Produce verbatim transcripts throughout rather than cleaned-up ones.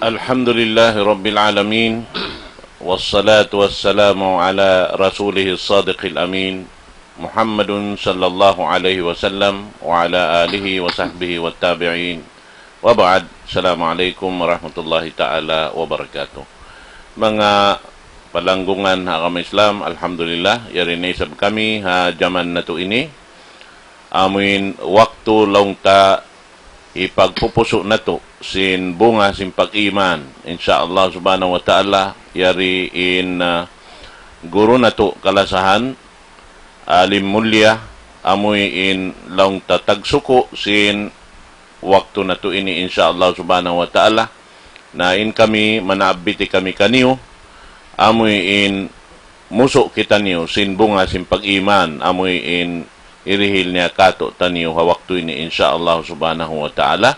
الحمد لله رب العالمين، والصلاة والسلام على رسوله الصادق الأمين، محمد صلى الله عليه وسلم، وعلى آله وصحبه والتابعين. وبعد، السلام عليكم ورحمة الله تعالى وبركاته. Manga palanggungan ha agama Islam, alhamdulillah, yari na isab kami ha jaman natu' ini. Amuin waktu laung ta hipagpupusu' natu' sin bunga sin pag-iman. Insya Allah subhanahu wa ta'ala, yari in, ah, guru natu' kalasahan, alim mulya, amuin laung ta tagsuku' sin waktu natu' ini, insya Allah subhanahu wa ta'ala. Na in kami, manaabbiti kami kaniyu, amuin musu' kitaniyu sin bunga sin pag-iman, amuin hirihil niya kātu'niyu ha waktu ini, insya Allah subhanahu wa ta'ala.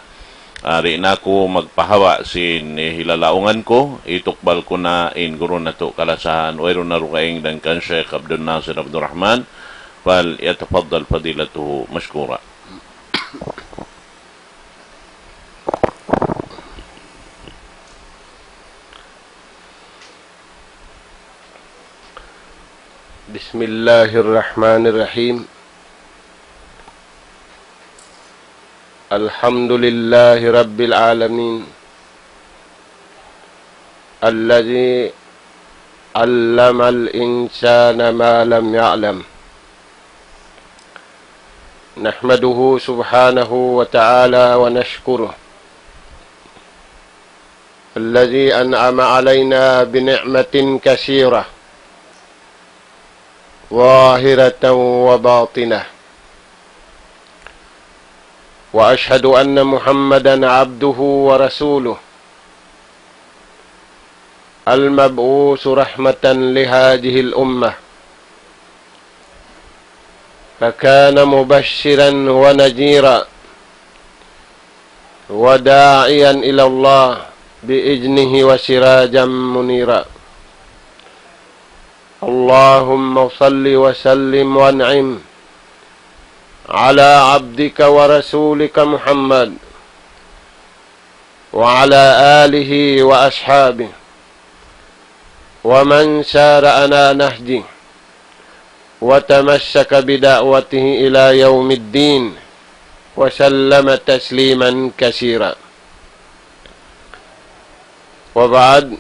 Di' na aku magpahawa sin hilalaungan ku, hitukbal ku na in guru natu' kalasahan, wayruun na dugaing dayn kan Sheikh Abdul Nasir Abdul Rahman, فليتفضل فضيلته مشكورا. بسم الله الرحمن الرحيم. الحمد لله رب العالمين، الذي علم الإنسان ما لم يعلم. نحمده سبحانه وتعالى ونشكره، الذي أنعم علينا بنعمة كثيرة ظاهرة وباطنة. وأشهد أن محمدا عبده ورسوله، المبعوث رحمة لهذه الأمة، فكان مبشرا ونذيرا وداعيا إلى الله بإذنه وسراجا منيرا. اللهم صل وسلم وأنعم على عبدك ورسولك محمد وعلى آله وأصحابه ومن سار على نهجه وتمسك بدعوته إلى يوم الدين وسلم تسليما كثيرا. وبعد،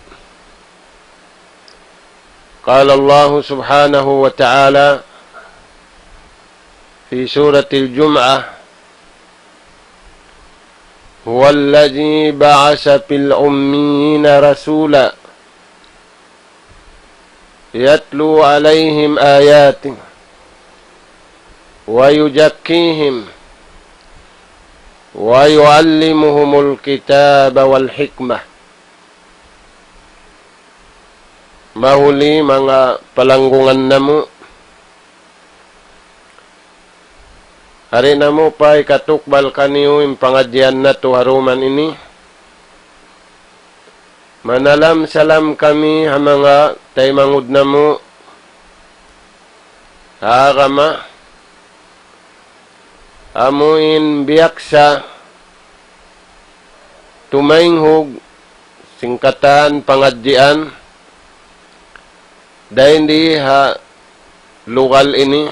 قال الله سبحانه وتعالى في سورة الجمعة: هو الذي بعث في الأميين رسولا يتلو عليهم آياته ويزكيهم ويعلمهم الكتاب والحكمة. Mahuli manga palanggungan namu', hari namu' pa hikatukbal kaniyu in pangadjian natu' ha duman ini. Manalam salam kami ha manga taymanghud namu' ha agama, amu in biyaksa tumaynghug sin katan pangadjian dayn di ha lugal ini.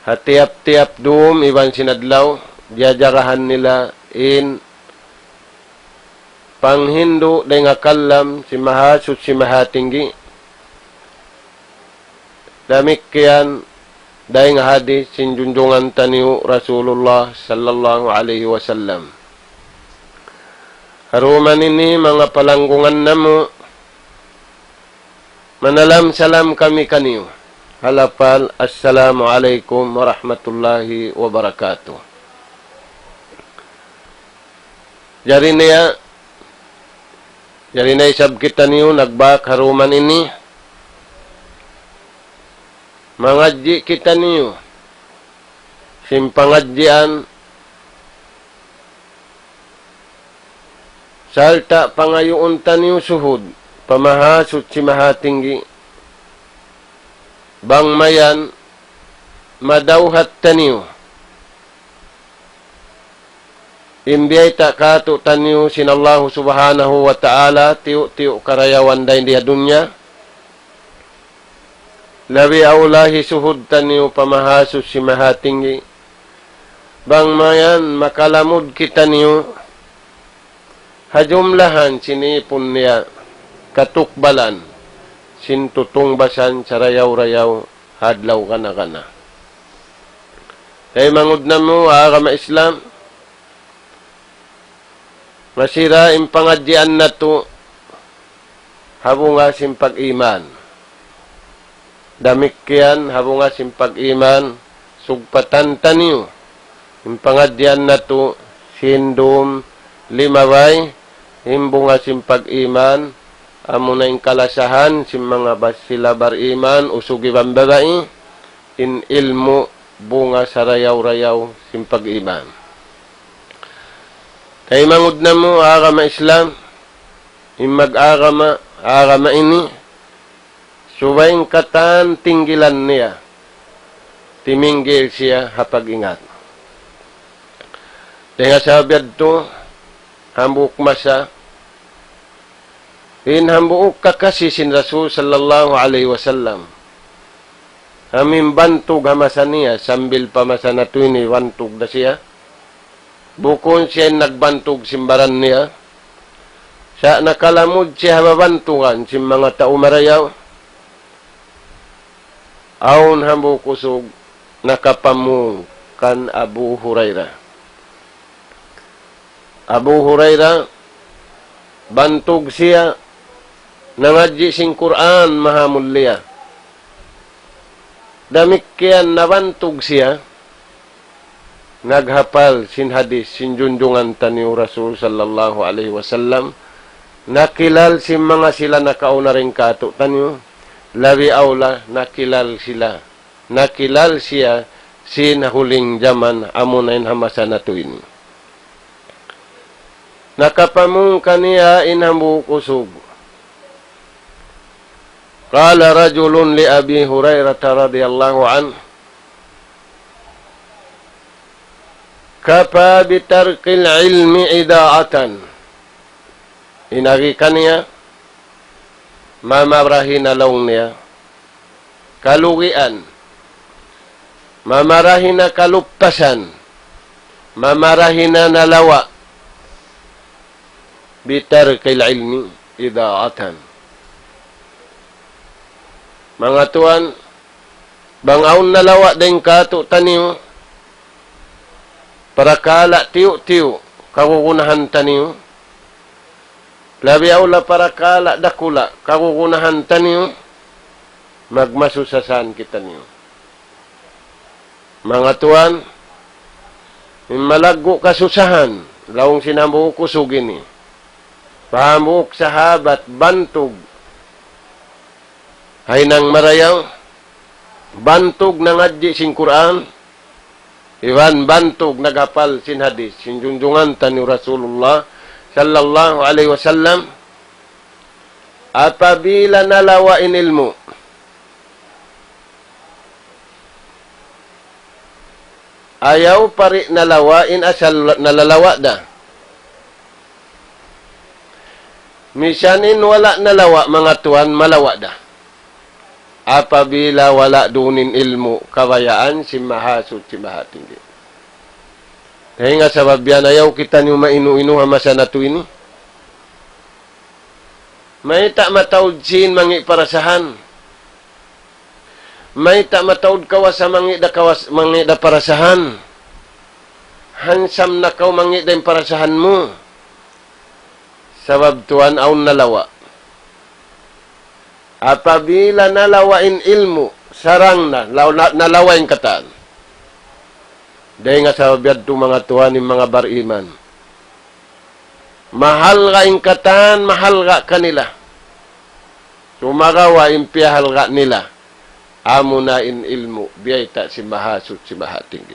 Ha tiyap-tiyap dum iban sin adlaw, diyajarahan nila in panghindu' dayn ha kalam sin Mahasuchi Mahatinggi. Damikkiyan dayn ha hadith sin junjungan taniyu Rasulullah sallallahu alayhi wasallam. Ha duman ini manga palanggungan namu', manalam salam kami kaniyu. Ha lapal, Assalamu alaykum warahmatullahi wabarakatuh. Jari niya, jari na isab kitaniyu nagbak ha duman ini. Mangadji' kitaniyu sin pangadjian sarta' pangayuun taniyu suhud pa Mahasuchi Mahatinggi, bang mayan madawhat taniyu In biyayta' kātu'niyu sin Allahu Subhanahu wa Ta'ala, tiyu'-tiyu' karayawan dayn di ha dunya. Labi awla hisuhud taniyu pa Mahasuchi Mahatinggi. Bang mayan makalamud kitaniyu ha jumlahan sin ipun niya, katukbalan sin tutungbasan sarayaw-rayaw ha adlaw kana-kana. Taymanghud namu' ha agama Islam, masi da in pangadjian natu' ha bunga sin pag-iman. Damikkiyan ha bunga sin pag-iman, sugpatan taniyu in pangadjian natu' sin dum limabay, in bunga sin pag-iman, amuna in kalasahan sin manga bas sila bariman, usug iban babai, in ilmu' bunga sarayaw-rayaw sin pag-iman. Taymanghud namu' ha agama Islam, in mag-agama, agama ini, subay in katan tinggilan niya, timinggil siya ha pag-ingat. Dayn ha sabab yadtu, hambuuk masa, in hambuuk kakasi sin Rasul sallallahu alayhi wasallam, amu in bantug ha masa niya, sambil pa masa natu' ini bantug da siya. Bukun siya in nagbantug sin baran niya. Sa' nakalamud siya ha babantugan sin manga tau marayaw. Awn hambuuk usug nakapamung kan Abu Hurairah. Abu Hurairah, bantug siya, nangadji' sin Qur'an mahamulliya. Damikkiyan nabantug siya, naghapal sin hadith sin junjungan taniyu Rasul sallallahu alayhi wasallam, nakilal sin manga sila nakauna dayn kātu'niyu, labi awla nakilal sila, nakilal siya sin huling jaman, amuna in ha masa natu' ini. Nakapamung kaniya in hambuuk usug. قال رجل لأبي هريرة رضي الله عنه: كفى بترك العلم إضاعة. In agi kaniya, mamarahi na laung niya kalugian, mamarahi na kaluppasan, mamarahi na nalawa', بترك العلم إضاعة. Manga tuwan, bang awn nalawa' dayn kātu'niyu, parakala' tiyu'-tiyu' kagunahan taniyu, labi awla parakala' dakula' kagunahan taniyu, magmasusa san kitaniyu. Manga tuwan, in malaggu' kasusahan, laung sin hambuuk usug ini. Pa hambuuk sahabat bantug ha hinang marayaw, bantug nangadji' sin Qur'an, iban bantug naghapal sin hadith sin junjungan taniyu Rasulullah sallallahu alayhi wasallam. Apabila nalawa' in ilmu', ayaw pa di' nalawa' in asal nalalawa' da. Misan in wala' nalawa', manga tuwan, malawa' da. Apabila wala' duun in ilmu', kabayaan sin Mahasuchi Mahatinggi. Dayn ha sabab yan, ayaw kitaniyu mainu-inu ha masa natu' ini. Mayta' mataud sīn mangi' parasahan? Mayta' mataud kawasa mangi' da kawas-, mangi' da parasahan? Hansam na kaw mangi' da in parasahan mu. Sabab tuwan awn nalawa'. Apabila nalawa' in ilmu', sarang na, law-, na, nalawa' in katan. Dayn ha sabab yadtu manga tuwan in manga bariman. Mahalga' in katan, mahalga' kanila. Sumagawa' in piyahalga' nila, amuna in ilmu', biyayta' sin Mahasuchi Mahatinggi.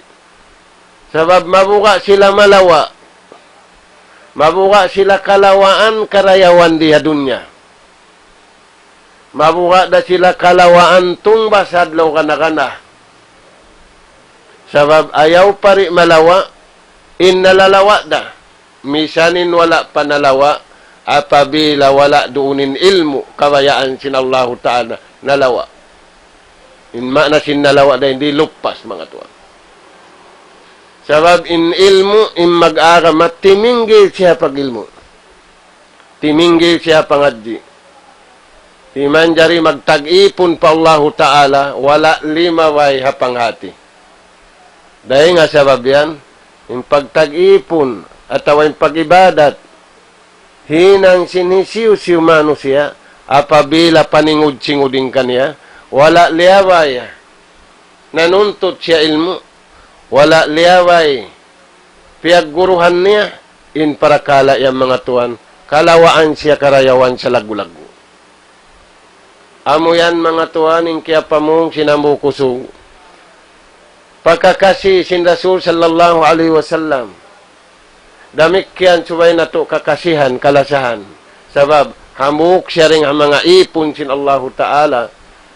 Sabab mabuga' sila malawa'. Mabuga' sila kalawaan karayawan di ha dunya. Mabuga' da sila kalawaan tungbas adlaw kana-kana. Sabab ayaw pa di' malawa', in nalalawa' da. Misan in wala' pa nalawa', apabila wala' duun in ilmu', kabayaan sin Allahu Ta'ala, nalawa'. In maana sin nalawa' dayn di lupas, manga tuwan. Sabab in ilmu', in mag-agama, timinggil siya pag-ilmu'. Timinggil siya pangadji'. Di' manjari magtag-ipun pa Allahu Ta'ala, wala' limabay ha panghati. Dayn ha sabab yan, in pagtag-ipun atawa in pag-ibadat, hinang sin hisiyu-siyu manusiya', apabila paningud-singud in kaniya, wala' liyabay nanuntut siya ilmu', wala' liyabay piyagguruhan niya, in parakala' yan manga tuwan, kalawaan siya karayawan salaggu'-laggu'. Amu yan manga tuwan in kiyapamung sin hambuuk usug. Pakakasi sin Rasul sallallahu alayhi wasallam. Damikkiyan subay natu' kakasihan, kalasahan. Sabab, hambuuk siya dayn ha manga ipun sin Allahu Ta'ala.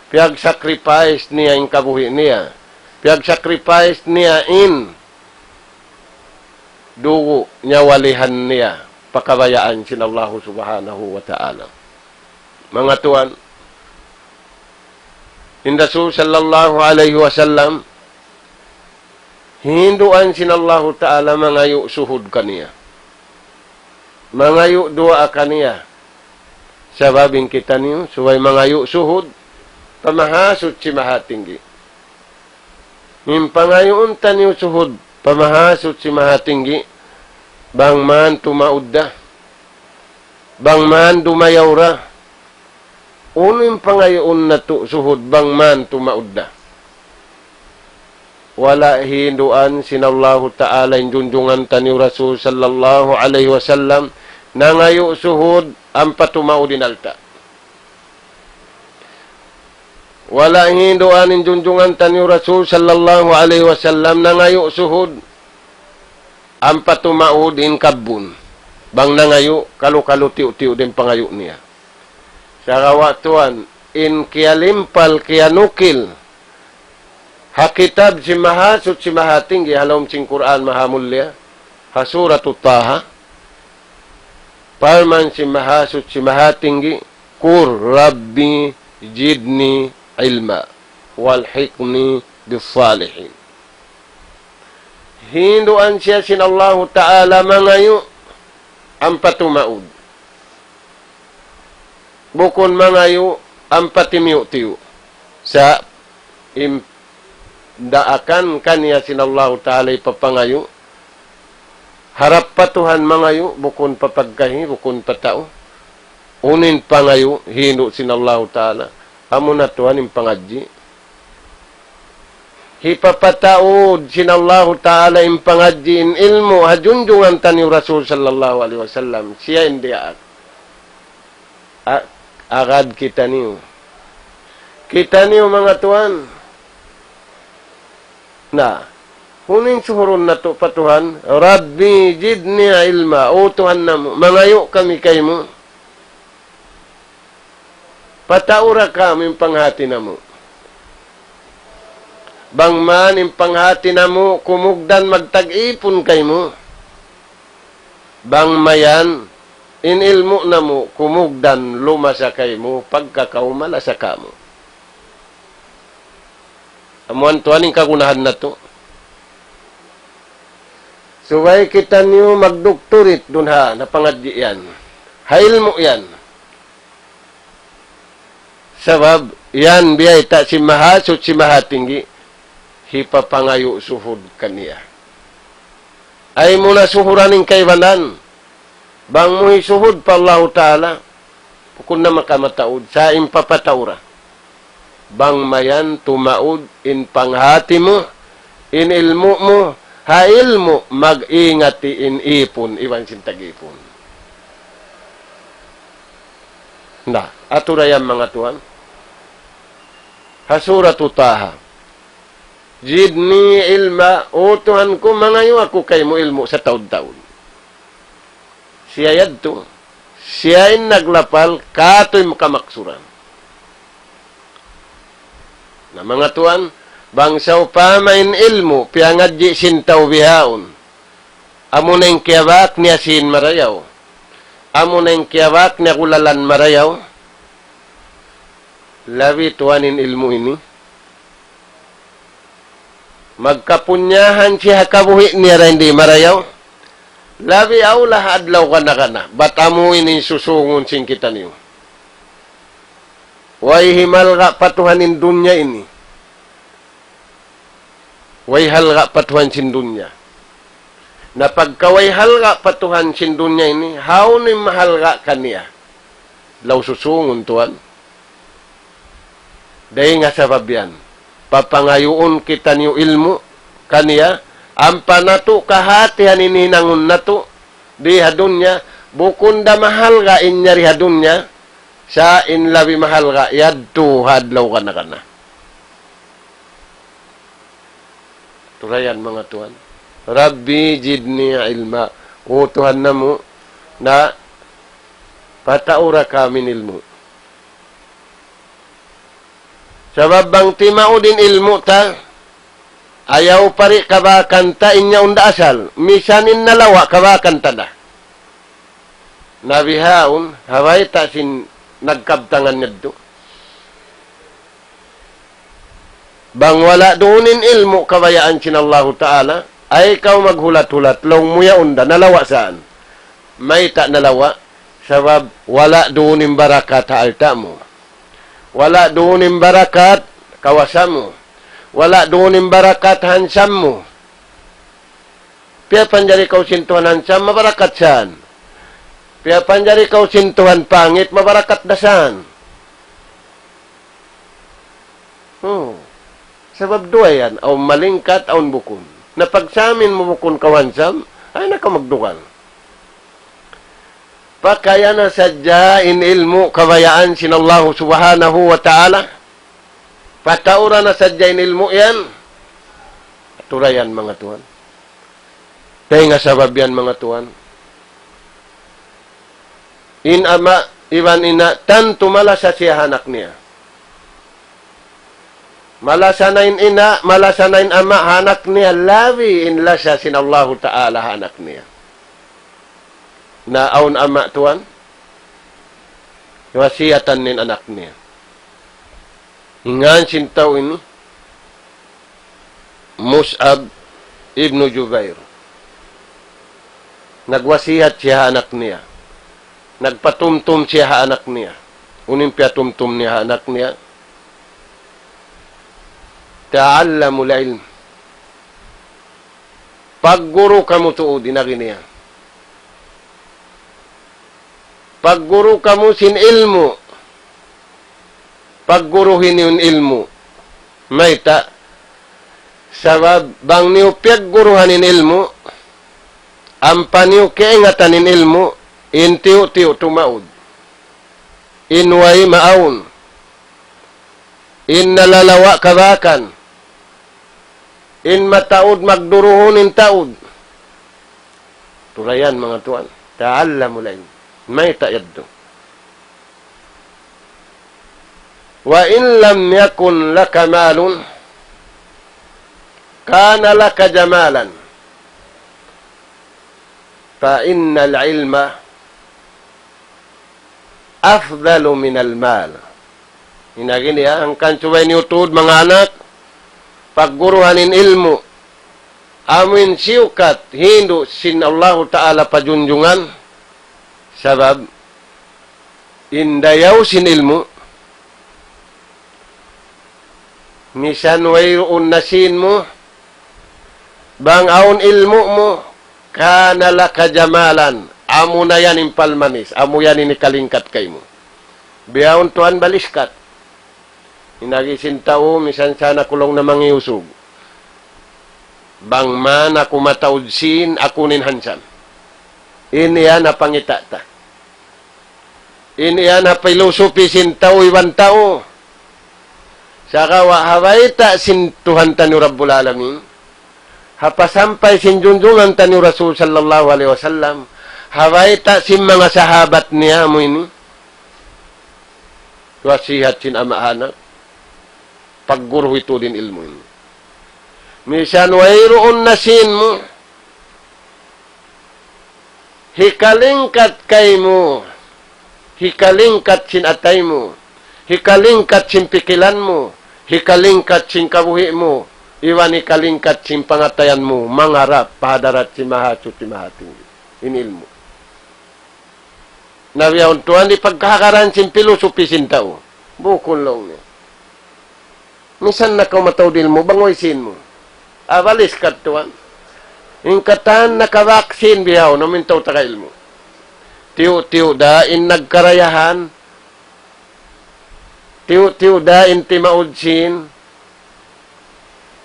Piyag-sacrifice niya in kabuhi' niya. Piyag-sacrifice niya in dugu' niya, walihan niya, pakabayaan sin Allahu Subhanahu wa Ta'ala. Manga tuwan, in Rasul sallallahu alayhi wasallam, hinduan sin Allahu Ta'ala mangayu' suhud kaniya. Mangayu' duwaa kaniya. Sabab in kitaniyu, subay mangayu' suhud pa Mahasuchi Mahatinggi. In pangayuun taniyu suhud pa Mahasuchi Mahatinggi, bang man tumaud da, bang man dumayaw da. Unu in pangayuun natu' suhud bang man tumaud da? Wala' hinduan sin Allahu Ta'ala in junjungan taniyu Rasul sallallahu alayhi wasallam nangayu' suhud ampa tumaud in alta'. Wala' hinduan in junjungan taniyu Rasul sallallahu alayhi wasallam nangayu' suhud ampa tumaud in kabbun. Bang nangayu', kalu-kalu tiyu'-tiyu' da in pangayu' niya. Sagawa' tuwan, in kiyalimpal, kiyanukil ha kitab sin Mahasuchi Mahatinggi, ha lawm sin Qur'an Mahamulliya, ha Suratut Taha, parman sin Mahasuchi Mahatinggi, قل رب زدني علما وألحقني بالصالحين. Hinduan siya sin Allahu Ta'ala mangayu' ampa tumaud. Bukun mangayu' ampa timiyu'-tiyu'. Sa' in daakan kaniya sin Allahu Ta'ala hipapangayu', harap pa Tuhan mangayu', bukun pa pagkahi, bukun pa tau. Unu in pangayu', hindu' sin Allahu Ta'ala. Amuna tuwan in pangadji'. Hipapataud sin Allahu Ta'ala in pangadji', in ilmu', ha junjungan taniyu Rasul sallallahu alayhi wasallam. Siya in diyaak. A-, agad kitaniyu. Kitaniyu manga tuwan. Na, unu in suhurun natu' pa Tuhan, رب زدني علما, O Tuhan namu', mangayu' kami kaymu. Pataura kamu in panghati namu'. Bang man in panghati namu', kumugdan magtag-ipun kaymu. Bang mayan, in ilmu' namu', kumugdan lumasa kaymu, pagka kaw malasa kamu. Amu yan tuwan in kagunahan natu'. Subay kitaniyu magdoktorate duun ha, ha pangadji' yan. Ha ilmu' yan. Sabab, yan biyayta' sin Mahasuchi Mahatinggi, hipapangayu' suhud kaniya. Ayaw mu na suhuran in kaibanan. Bang mu hisuhud pa Allahu Ta'ala, bukun na makamataud, sa' in papataura. Bang mayan tumaud in panghati mu, in ilmu' mu, ha ilmu' mag-ingati in ipun, iban sin tag-ipun. Na, atura yan manga tuwan. Ha Suratu Taha. زدني علما, O Tuhan ku, mangayu' aku kaymu ilmu' sataud-taud. Siya yadtu, siya in naglapal, katu' in kamaksuran. Na manga tuwan, bang sawpama in ilmu', piyangadji' sin tau bihaun. Amuna in kiyabak niya sin marayaw. Amuna in kiyabak niya kulalan marayaw. Labi tuwan in ilmu' ini. Magkapunyahan siya ha kabuhi' niya dayn di marayaw. Labi awla ha adlaw kana-kana. Bat amu ini in susungun sin kitaniyu. Way himalga' pa Tuhan in dunya ini. Way halga' pa Tuhan sin dunya. Na pagka way halga' pa Tuhan sin dunya ini, hawnu in mahalga' kaniya? Laung susungun tuwan. Dayn ha sabab yan, papangayuun kitaniyu ilmu' kaniya, ampa natu' kahatihan in hinangun natu' di ha dunya, bukun da mahalga' in yari ha dunya, sa' in labi mahalga' yadtu ha adlaw kana-kana. Tulayan manga tuwan. رب زدني علما. O Tuhan namu', na pataura kami in ilmu'. Sabab bang timaud in ilmu' ta, ayaw pa di' kabakan ta in yaun da asal. Misan in nalawa' kabakan ta da. Na bihaun, ha bayta' sin nagkabtangan yadtu. Bang wala' duun in ilmu' kabayaan sin Allahu Ta'ala, ay kaw maghulat-hulat, laung mu yaun da, nalawa' saan. Mayta' nalawa', sabab wala' duun in barakat ha alta' mu. Wala' duun in barakat kawasa mu. Wala' duun in barakat hansam mu. Piyapanjari kaw sin Tuhan hansam, mabarakat saan. Piyapanjari kaw sin Tuhan pangit, mabarakat da saan. Hmm. Sabab duwa yan, awn malingkat, awn bukun. Na pagsamin mu bukun kaw hansam, ay na kaw magdugal. Pakaya na sadja in ilmu' kabayaan sin Allahu Subhanahu wa Ta'ala. Pataura na sadja in ilmu' yan. Tulayan manga tuwan. Dayn ha sabab yan manga tuwan. In ama' iban ina' tantu malasa siya ha anak niya. Malasa na in ina', malasa na in ama' ha anak niya, labi in lasa sin Allahu Ta'ala ha anak niya. Na awn ama' tuwan, wasiyatan niya in anak niya. In ngan sin tau ini, Mus'ab ibnu Jubair. Nagwasiyat siya ha anak niya. Nagpatumtum siya ha anak niya. Unu in piyatumtum niya ha anak niya? تعلموا العلم. Pagguru kamu tuud, in agi niya. Pagguru kamu sin ilmu'. Pagguruhi niyu in ilmu'. Mayta'? Sabab bang niyu piyagguruhan in ilmu', ampa niyu kaingatan in ilmu', in tiyu'-tiyu' tumaud. In way maawn. In nalalawa' kabakan. In mataud magduruhun in taud. Tulayan manga tuwan. تعلموا العلم. Mayta' yadtu. وإن لم يكن لك مال كان لك جمالا فإن العلم أفضل من المال. In agi niya, hangkan subay niyu tuud manga anak, pagguruhan in ilmu'. Amu in siyukat, hindu' sin Allahu Ta'ala pajunjungan, sabab in dayaw sin ilmu', misan wayruun na sīn mu, bang awn ilmu' mu, كان لك جمالا. Amu na yan in palmanis, amu yan in hikalingkat kaymu. Bihaun tuwan baliskat. In agi sin tau, misan sa na ku laung na mangi' usug. Bang man aku mataud sīn, aku in hansam. In yan ha pangita' ta. In yan ha pilosopi sin tau iban tau. Sagawa' ha bayta' sin Tuhan taniyu Rabbul Alamin. Ha pasampay sin junjungan taniyu Rasul sallallahu alayhi wasallam. Ha bayta' sin manga sahabat niya amu ini. Wasiyat sin ama' ha anak. Pagguruhi tuud in ilmu' ini. Misan wayruun na sīn mu. Hikalingkat kaymu, hikalingkat sin atay mu, hikalingkat sin pikilan mu, hikalingkat sin kabuhi' mu, iban hikalingkat sin pangatayan mu, mangarap pa hadarat sin Mahasuchi Mahatinggi. In ilmu'. Na bihaun tuwan di' pagkahagaran sin pilosopi sin tau. Bukun laung niya. Misan na kaw mataud ilmu', bang way sīn mu. Abalis ka tuwan. In katan nakabak sīn bihaun, amu in tau taga ilmu'. Tiyu'-tiyu' da in nagkarayahan. Tiyu'-tiyu' da in timaud sīn.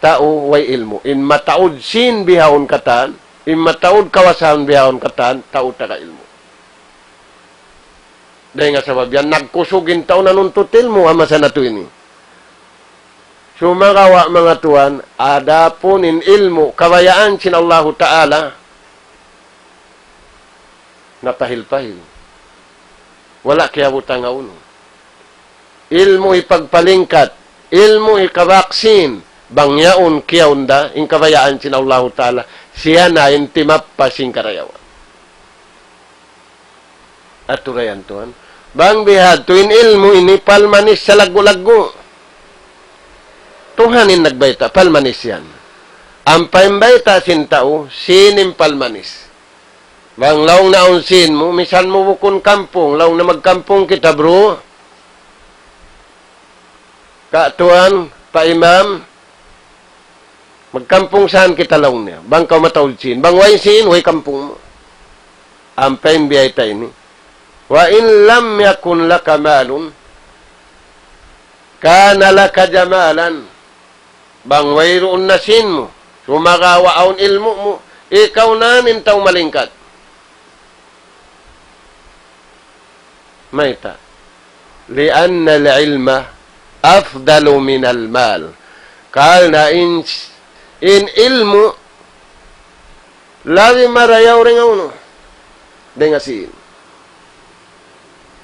Tau way ilmu'. In mataud sīn bihaun katan. In mataud kawasahan bihaun katan. Tau taga ilmu'. Dayn ha sabab yan, nagkusug in tau nanuntut ilmu' ha masa natu' ini. Sumagawa' manga tuwan, adapun in ilmu', kabayaan sin Allahu Ta'ala, napahil-pahil. Wala' kiyabutang ha unu. Ilmu' hipagpalingkat, ilmu' hikabak sīn, bang yaun kiyaun da, in kabayaan sin Allahu Ta'ala, siya na in timappa sin karayawan. Aturayan tuwan. Bang bihadtu in ilmu' ini palmanis salaggu'-laggu'. Tuhan in nagbayta', palmanis yan. Ampa in bayta' sin tau, sīn in palmanis. Bang laung na awn sīn mu, misan mu bukun kampung, laung na magkampung kita, bro. Ka tuwan, pa imam, magkampung saan kita laung niya. Bang kaw mataud sīn. Bang way sīn, way kampung mu. Ampa in biyayta' ini. وإن لم يكن لك مال كان لك جمالا. Bang wayruun na sīn mu. Sumagawa' awn ilmu' mu. Ikaw na in tau malingkat. Mayta'? لأن العلم أفضل من المال. Karna' in, in ilmu' labi marayaw dayn ha unu? Dayn ha sīn.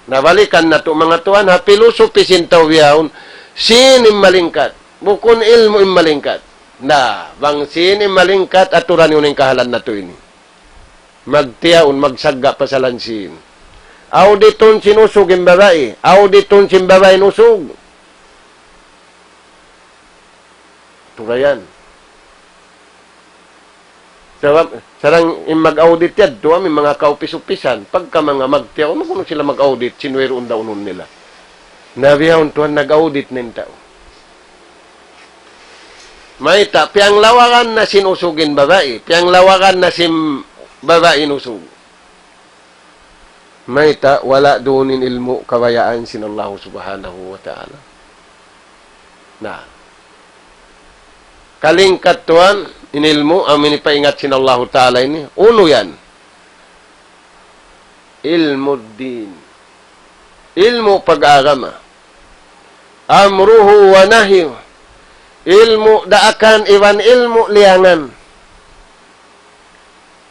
Na balikan natu' manga tuwan, ha pilosopi sin tau bihaun, sīn in malingkat. Bukun ilmu' in malingkat. Na, bang sīn in malingkat, aturan yun in kahalan natu' ini. Magtiyaun, magsagga' pasalan sīn. Auditun sin usug in babai, auditun sin babai in usug. Turayan. Sabab, sarang in mag-audit yadtu, amu in manga kaupis-upisan, pagka manga magtiyaun, unu sila mag-audit, sin wayruun daunun nila. Na bihaun tuwan nag-audit na in tau. Mayta', piyanglawagan na sin usug in babai, piyanglawagan na sin babai in usug. Mayta', wala' duun in ilmu' kabayaan sin Allahu Subhanahu wa Ta'ala. Na. Kalingkat tuwan, in ilmu', amu in hipaingat sin Allahu Ta'ala ini. Unu yan? Ilmu' din. Ilmu' pag-agama. أمره ونهيه. Ilmu' daakan iban ilmu' liyangan.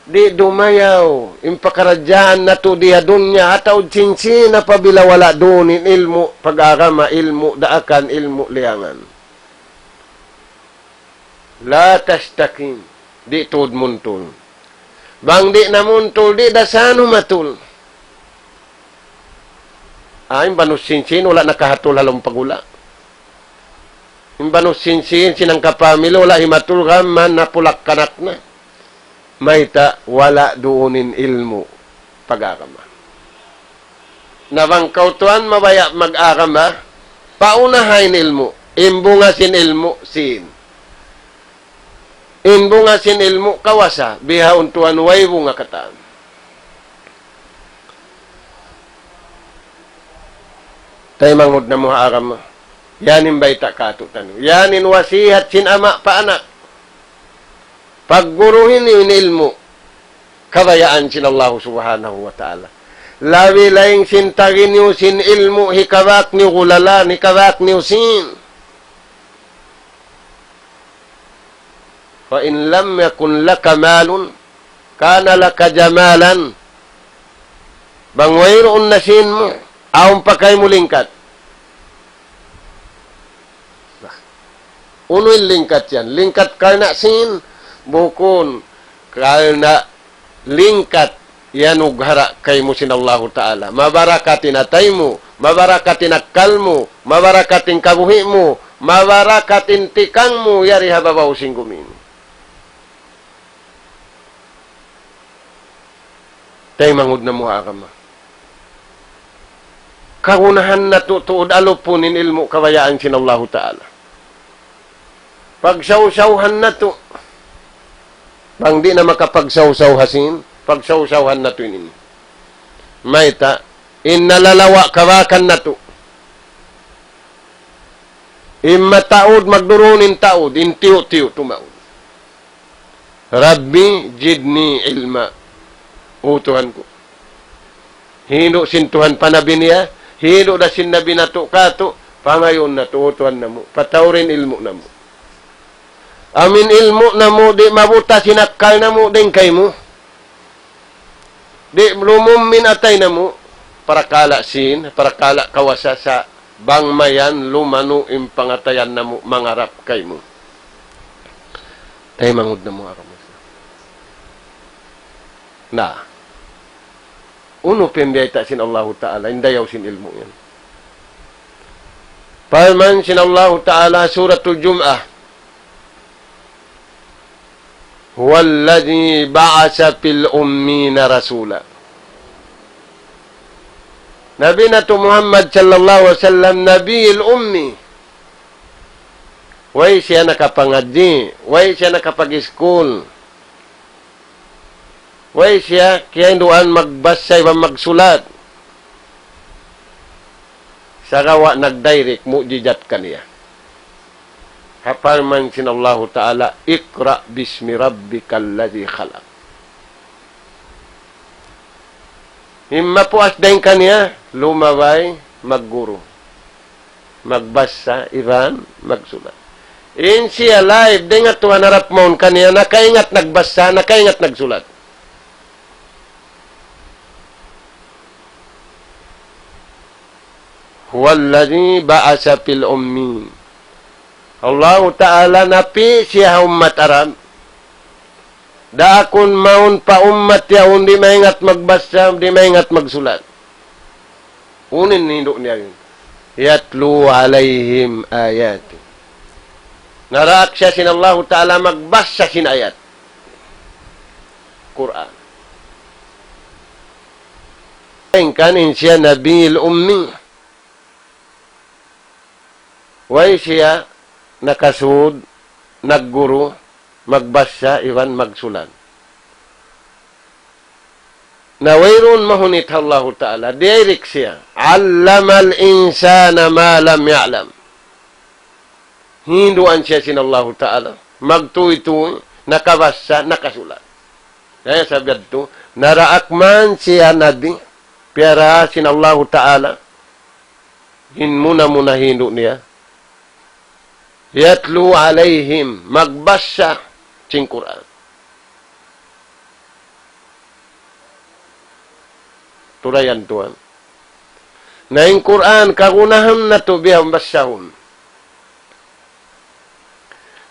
Di' dumayaw in pakaradjaan natu' di ha dunya atawa sin sīn apabila wala' duun in ilmu' pag-agama, ilmu' daakan, ilmu' liyangan. لا تستقيم. Di' tuud muntul. Bang di' na muntul, di' da sanu matul. Ah, in banu sin-sin, wala' nakahatul ha lawm pagula'. In banu sin-sin, sin hangka pamilya, wala' himatul gam man napulak kanak na. Mayta', wala' duun in ilmu' pag-agama. Na bang kaw tuwan mabaya' mag-agama, paunaha in ilmu', in bunga sin ilmu', sin. In bunga sin ilmu', kawasa, bihaun tuwan way bunga katan. Taymanghud namu' ha agama. Yan in bayta' kātu'niyu. Yan in wasihat sin ama' pa anak. Pagguruhi niyu in ilmu'. Kabayaan sin Allahu Subhanahu wa Ta'ala. Labi laing sin tagi niyu sin ilmu', hikabak niyu gulalan, hikabak niyu sin. فإن لم يكن لك مال كان لك جمالا. Bang wayruun na sin mu, awn pa kaymu lingkat. Unu in lingkat yan? Lingkat karna' sin, bukun karna' lingkat iyanughara' kaymu sin Allahu Ta'ala. Mabarakat in atay mu, mabarakat in akkal mu, mabarakat in kabuhi' mu, mabarakat in tikang mu, yari ha babaw sin gumi ini. Taymanghud namu' ha agama. Kagunahan natu' tuud alupun in ilmu' kabayaan sin Allahu Ta'ala. Pagsawsawhan natu'. Bang di' na makapagsawsaw ha sīn, pagsawsawhan natu' in ini. Mayta', in nalalawa' kabakan natu'. In mataud, magdurun in taud, in tiyu'-tiyu' tumaud. رب زدني علما. O Tuhan ku. Hindu' sin Tuhan pa nabi niya, hindu' da sin nabi natu' katu', pangayuun natu', O Tuhan namu', patauri in ilmu' namu'. Amu in ilmu' namu', di' mabuta sin akkal namu', dayn kaymu. Di' lumum in atay namu', parakala' sīn, parakala' kawasa sa' bang mayan lumanu' in pangatayan namu' mangarap kaymu. Taymanghud namu' ha agama Islam. Na, unu pa in biyayta' sin Allahu Ta'ala, in dayaw sin ilmu' yan. Parman sin Allahu Ta'ala, Suratul Jum'ah, هو الذي بعث في الأمين رسولا. Nabi natu' Muhammad sallallahu alayhi wasallam, Nabi al-Ummi. Way siya nakapangadji', way siya nakapag-iskul. Way siya kiyahinduan magbasa iban magsulat. Sagawa' nag-direct mu'jizat kaniya. Ha parman sin Allahu Ta'ala, اقرأ باسم ربك الذي خلق. In mapuas dayn kaniya, lumabay, magguru. Magbasa, iban magsulat. In siya live, dayn ha Tuhan harap mawn kaniya, nakaingat nagbasa, nakaingat nagsulat. هو الذي بعث في الأمين. Allahu Ta'ala napi' siya ha ummat Arab. Daakun mawn pa ummat yaun di' maingat magbasa, di' maingat magsulat. Unu in hindu' niya yan? يتلو عليهم آياته. Naraak siya sin Allahu Ta'ala magbasa sin ayat Qur'an. Hangkan in siya Nabi al-Ummi. Way siya nakasud, nagguru, magbasa, iban magsulat. Na wayruun mahunit ha Allahu Ta'ala, direct siya. علم الإنسان ما لم يعلم. Hinduan siya sin Allahu Ta'ala. Magtūy-tūy, nakabasa, nakasulat. Kaya sabab yadtu, naraak man siya nabi, piyara sin Allahu Ta'ala, in muna-muna hindu' niya, يتلو عليهم, magbasa sin Qur'an. Turayan tuwan. Na in Qur'an, kagunahan natu' biya' basahun.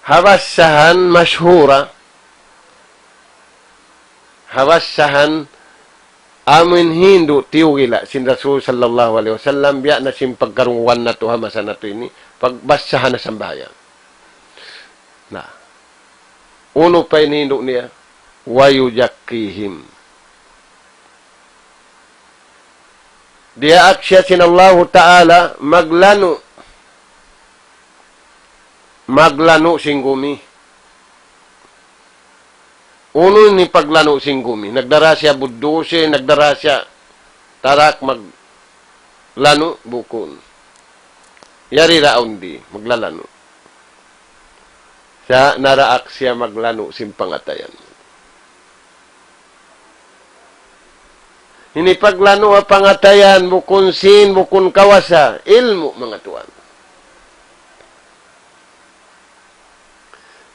Ha basahan mashhura, ha basahan amun hindu' tiyugila' sin Rasul sallallahu alayhi wasallam, biya' na sin pagkarungugan natu' ha masa natu' ini, pagbasahan ha sambahayang. Na, unu pa in hindu' niya? ويزكيهم. Diyaak siya sin Allahu Ta'ala maglanu'. Maglanu' sin gumi. Unu in paglanu' sin gumi? Nagdara siya buddusi, nagdara siya tarak maglanu', bukun. Yari ra awn di, maglalanu'. Sa' naraak siya maglanu' sin pangatayan. Ini paglanu' ha pangatayan, bukun sin, bukun kawasa, ilmu', manga tuwan.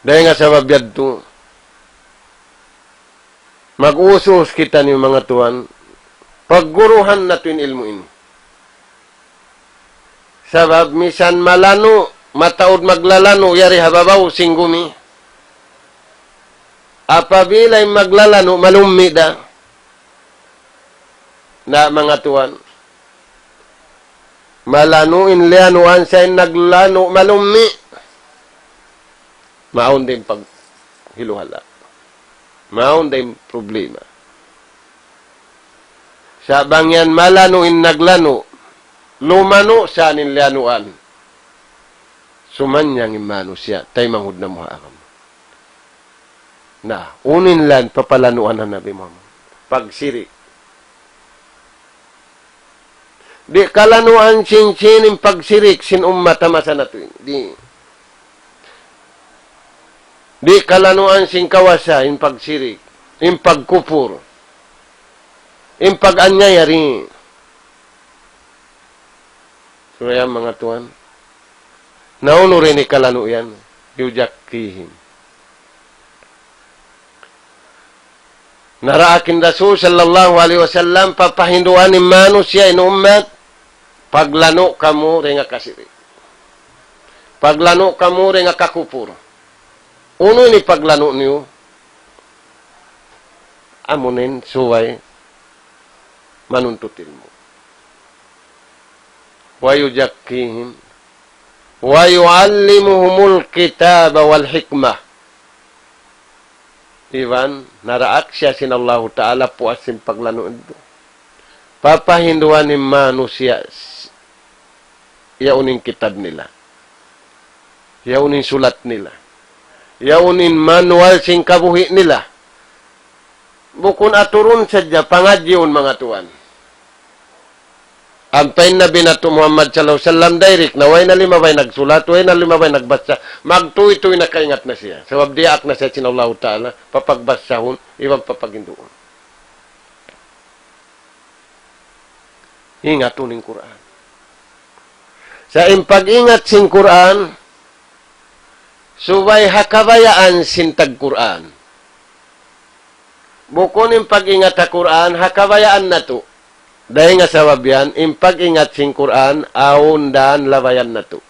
Dayn ha sabab yadtu, mag-usus kitaniyu, manga tuwan, pagguruhan natu' in ilmu' ini. Sabab misan malanu', mataud maglalanu', yari ha babaw sin gumi. Apabila in maglalanu', malummi' da. Na manga tuwan, malanu' in liyanuan sa' in naglanu' malummi'. Mawn da in paghiluhala'. Mawn da in problema. Sa' bang yan malanu' in naglanu', lumanu' sa' in liyanuan. Sumanyang in manusiya', taymanghud namu' ha agama. Na, unu in lan papalanuan ha Nabi Muhammad? Pagsirik. Di' kalanuan sin, sin in pagsirik sin ummat ha masa natu' ini. Di'. Di' kalanuan sin kawasa in pagsirik, in pagkupur, in pag-anyaya di'. Sumaya manga tuwan. Na unu rin hikalanu' yan, yuzakkihim. Naraak in Rasul sallallahu alayhi wasallam, papahinduan in manusiya' in ummat, paglanu' kamu dayn ha kasirik. Paglanu' kamu dayn ha kakupur. Unu in paglanu' niyu? Amu in subay manuntut ilmu'. ويزكيهم ويعلمهم الكتاب والحكمة. Iban naraak siya sin Allahu Ta'ala puas sin paglanu' yadtu. Papahinduan in manusiya' s-, yaun in kitab nila. Yaun in sulat nila. Yaun in manual sin kabuhi' nila. Bukun aturun sadja, pangadjiun manga tuwan. Ampa in Nabi natu' Muhammad sallallahu alayhi wasallam direct na, way na limabay nagsulat, way na limabay nagbasa. Magtūy-tūy nakaingat na siya. Sabab diyaak na siya sin Allahu Ta'ala, papagbasahun, iban papaghinduun. Ingatun in Qur'an. Sa' in pag-ingat sin Qur'an, subay ha kabayaan sin tag-Qur'an. Bukun in pag-ingat ha Qur'an, ha kabayaan natu'. Dayn ha sabab yan, in pag-ingat sin Qur'an, awn dan labayan natu'.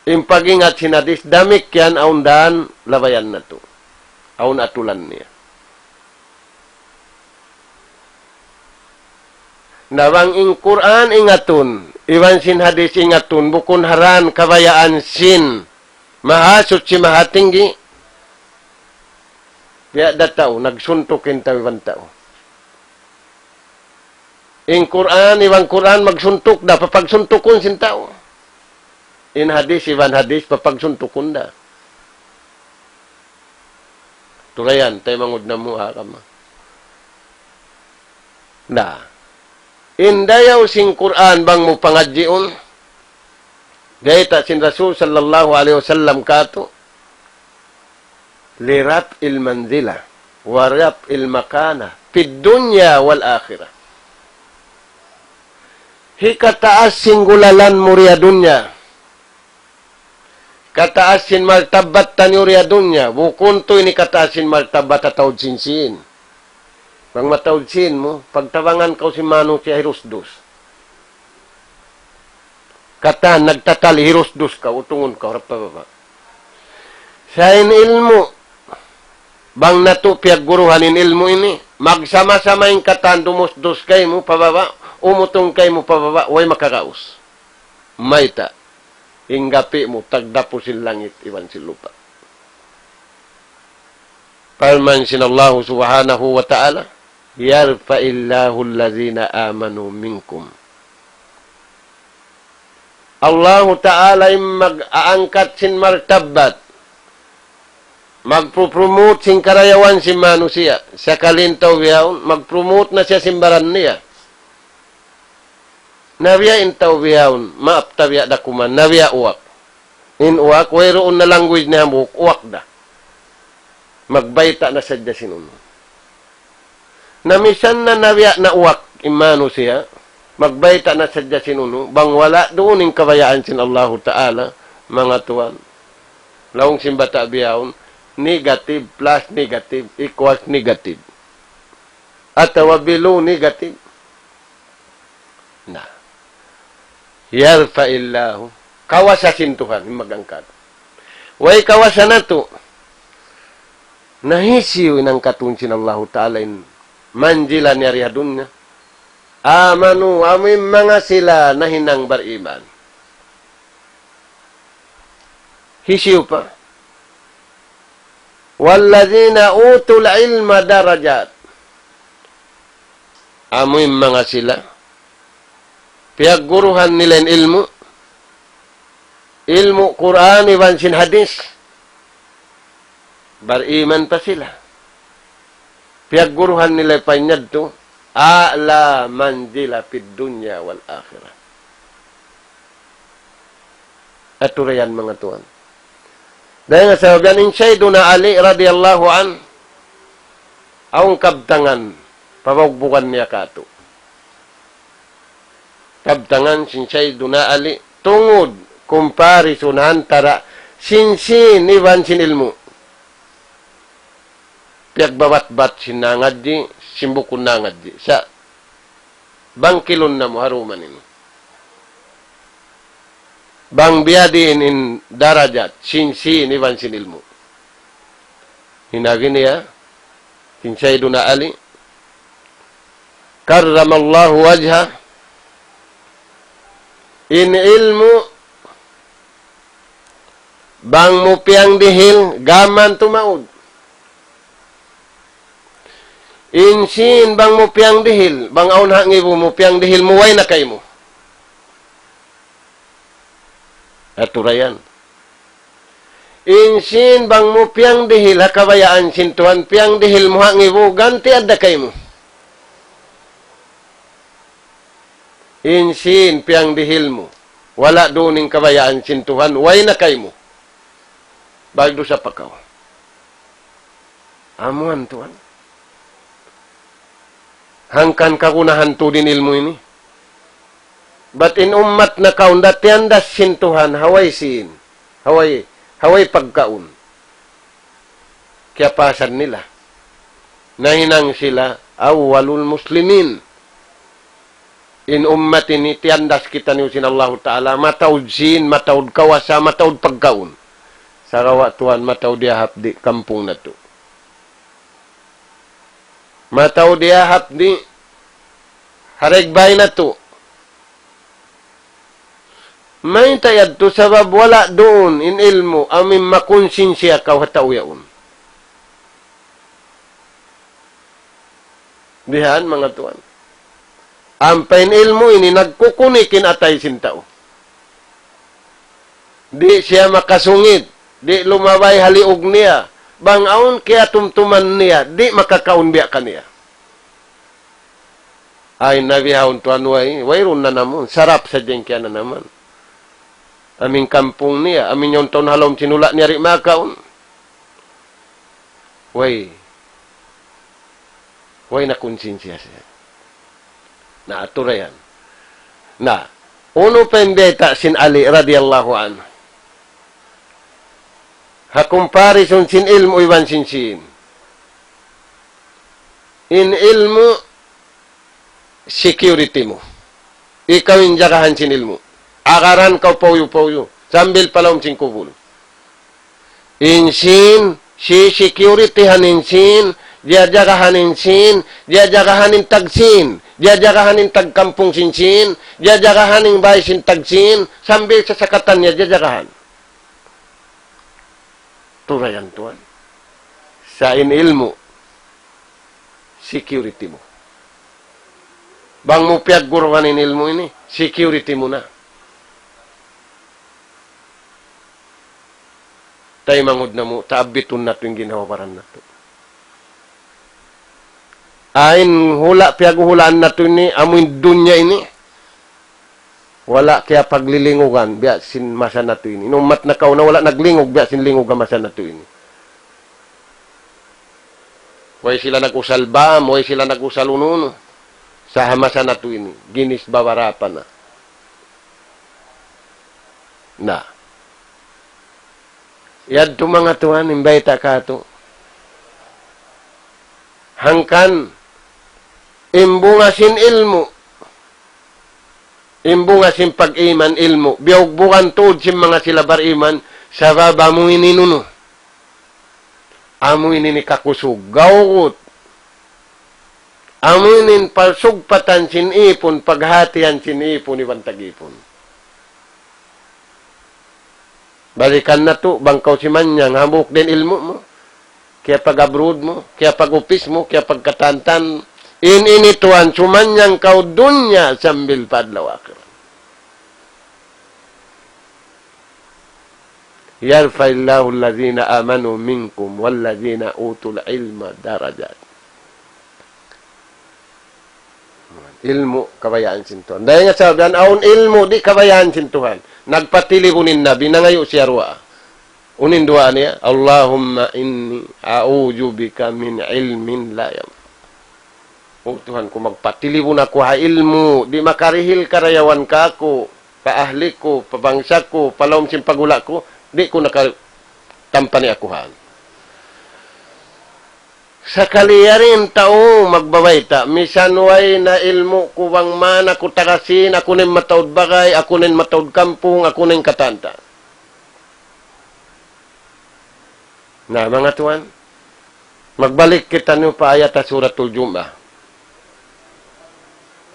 In pag-ingat sin hadis, damikkiyan awn dan labayan natu'. Awn atulan niya. Na bang in Qur'an ingatun, iban sin hadis ingatun, bukun ha dan kabayaan sin Mahasuchi Mahatinggi, biya' da tau, nagsuntuk in tau iban tau. In Qur'an, iban Qur'an magsuntuk da, papagsuntukun sin tau. In hadis, iban hadis, papagsuntukun da. Tulayan, taymanghud namu' ha agama. Na, in dayaw sin Qur'an bang mu pangadjiun, bayta' sin Rasul sallallahu alayhi wasallam katu', لرفع المنزلة ورفع المكانة في الدنيا والآخرة. Hikataas sin gulalan mu di ha dunya. Kataas sin martabbat taniyu di ha dunya. Bukun tuud ini kataas sin martabbat atawa sin sin. Bang mataud sin mu, pagtabangan kaw sin manusiya' hirusdus. Katan, nagtatali, hirusdus kaw, utungun kaw, harap pa baba'. Sa' in ilmu', bang natu' piyagguruhan in ilmu' ini, magsama-sama in katan dumusdus kaymu pa baba', umutung kaymu pa baba', way makagaus. Mayta', in gapi' mu, tagdapu sin langit, iban sin lupa'. Parman sin Allahu Subhanahu wa Ta'ala, يرفع الله الذين آمنوا منكم. Allahu Ta'ala in mag-aangkat sin martabbat, magpupromote sin karayawan sin manusiya'. Sakali in tau bihaun, magpromote na siya sin baran niya. Na biya' in tau bihaun, maap ta biya' da kuman, na biya' uwak. In uwak, wayruun na language niya hambuuk, uwak da. Magbayta' na sadja sin unu. Na misan na nabiya' na uwak in manusiya', magbayta' na sadja sin unu, bang wala' duun in kabayaan sin Allahu Ta'ala, manga tuwan. Laung sin bata' bihaun, negative plus negative equals negative. Atawa below negative. Na. يرفع الله. Kawasa sin Tuhan, in mag-angkat. Way kawasa natu'. Na hisiyu in angkatun sin Allahu Ta'ala in manzila niya di ha dunya. Amanu, amu in manga sila nahinang bariman. Hisiyu pa? والذين أوتوا العلم درجات. Amu in manga sila piyagguruhan nila in ilmu', ilmu' Qur'an iban sin hadith. Bariman pa sila. Piyagguruhan nila pa in yadtu, أعلى منزلة في الدنيا والآخرة. Atura yan, manga tuwan. Dayn ha sabab yan in Sayyiduna Ali radiyallahu anhu, awn kabtangan, pabugbugan niya katu'. Kabtangan sin Sayyiduna Ali, tungud comparison ha antara sin sīn iban sin ilmu'. Piyagbabatbat sin nangadji', sin bukun nangadji'. Sa' bangkilun namu' ha duman ini. Bang biyadiin in darajat sin sīn iban sin ilmu'. In agi niya, sin Sayyiduna Ali, كرم الله وجهه, in ilmu' bang mu piyagdihil, gām tuud. In sīn bang mu piyagdihil, bang awn ha ngibu mu piyagdihil mu, way na kaymu. Atura yan. In sīn bang mu piyagdihil ha kabayaan sin Tuhan, piyagdihil mu ha ngibu, ganti' adda kaymu. In sīn piyagdihil mu, wala' duun in kabayaan sin Tuhan, way na kaymu. Balik dusa pa kaw. Amu yan tuwan. Hangkan kagunahan tuud in ilmu' ini. Bat in ummat nakauna, tiyandas sin Tuhan, ha way sīn, ha way, ha way pagkaun. Kiyapasan nila. Nahinang sila أول المسلمين. In ummat ini tiyandas kitaniyu sin Allahu Ta'ala, mataud sīn, mataud kawasa, mataud pagkaun. Sagawa' tuwan, mataud diyahap di kampung natu'. Mataud diyahap di ha dagbay natu'. Mayta' yadtu? Sabab wala' duun in ilmu' amu in makunsinsiya kaw ha tau yaun. Bihan, manga tuwan. Ampa in ilmu' ini nagkukunik in atay sin tau. Di' siya makasungit, di' lumabay ha liug niya. Bang awn kiyatumtuman niya, di' makakaun biya' kaniya. Ay, nabihaun tuwan, way, wayruun nanamun, sarap sadja in kiyananaman. Amu in kampung niya, amu in yaun taun ha lawm sin hula' niya di' makaun. Way. Way na kunsinsiya siya. Na, atura yan. Na, unu pa in bayta' sin Ali radiyallahu anhu? Ha comparison sin ilmu' iban sin sīn. In ilmu' security mu. Ikaw in jagahan sin ilmu'. Agaran kaw pauyu-pauyu. Sambil pa lawm sin kubul. In sīn, si-security-han in sīn, jajagahan in sīn, jajagahan in tag sīn, jajagahan in tag kampung sin sīn, jajagahan in bay sin tag sīn, sambil sasakatan niya jajagahan. Atura yan tuwan. Sa' in ilmu', security mu. Bang mu piyagguruhan in ilmu' ini, security mu na. Taymanghud namu', taabbitun natu' in ginhawa-baran natu'. Amu in hula' piyaghuhulaan natu' ini, amu in dunya ini. Wala' kiyapaglilingugan biya' sin masa natu' ini. In ummat nakauna wala' naglingug biya' sin lingug ha masa natu' ini. Way sila nag-usal bam, way sila nag-usal unu-unu. Sa' ha masa natu' ini, ginis babarapa na. Na. Yadtu manga tuwan, in bayta' katu'. Hangkan, in bunga sin ilmu'. In bunga sin pag-iman ilmu'. Biyugbugan tuud sin manga sila bariman, sabab amu ini in unu. Amu ini in kakusug, gawgut. Amuin pagsugpatan sin ipun, paghatihan sin ipun, iban tag-ipun. Balikan natu', bang kaw simanyang, hambuuk da in ilmu' mu, kiyapag-abroad mu, kiyapag-upis mu, kiyapagkatantan, in ini tuwan, sumanyang kaw dunya sambil pa adlaw akhirat. يرفع الله الذين آمنوا منكم والذين أوتوا العلم درجات. Ilmu' kabayaan sin Tuhan. Dayn ha sabab yan, awn ilmu' di' kabayaan sin Tuhan. Nagpatilibun in Nabi, nangayu' siya duwaa. Unu in duwaa niya, اللهم إني أعوذ بك من علم لا ينفع. O Tuhan ku, magpatilibun aku ha ilmu', di' makarihil karayawan kāku', pa ahli ku, pa bangsa ku, pa lawm sin paghula' ku, di' ku naka-, tampa niya aku han. Sakali yari in tau magbabayta', misan way na ilmu' ku bang man, aku taga sin, aku na in mataud bagay, aku na in mataud kampung, aku na in katantan. Na, manga tuwan, magbalik kitaniyu pa ayat ha Suratul Jumu'ah.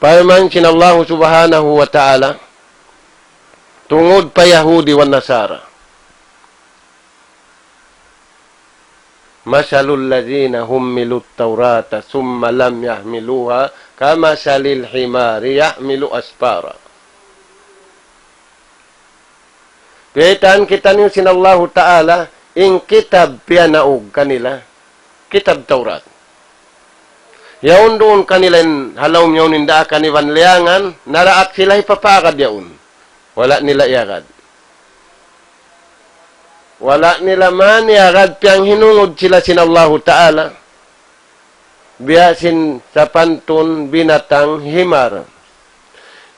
Parman sin Allahu Subhanahu wa Ta'ala, tungud pa Yahudi wa Nasara. مثل الذين حملوا التوراة ثم لم يحملوها كمثل الحمار يحمل أسفارا. Biyaytaan kitaniyu sin Allahu Ta'ala, in kitab piyanaug kanila, kitab Tawrat. Yaun duun kanila in ha lawm yaun in daakan iban liyangan, naraak sila hipapaagad yaun. Wala' nila iyagad. Wala' nila man iyagad, piyanghinungud sila sin Allahu Ta'ala. Biya' sin sapantun binatang himar.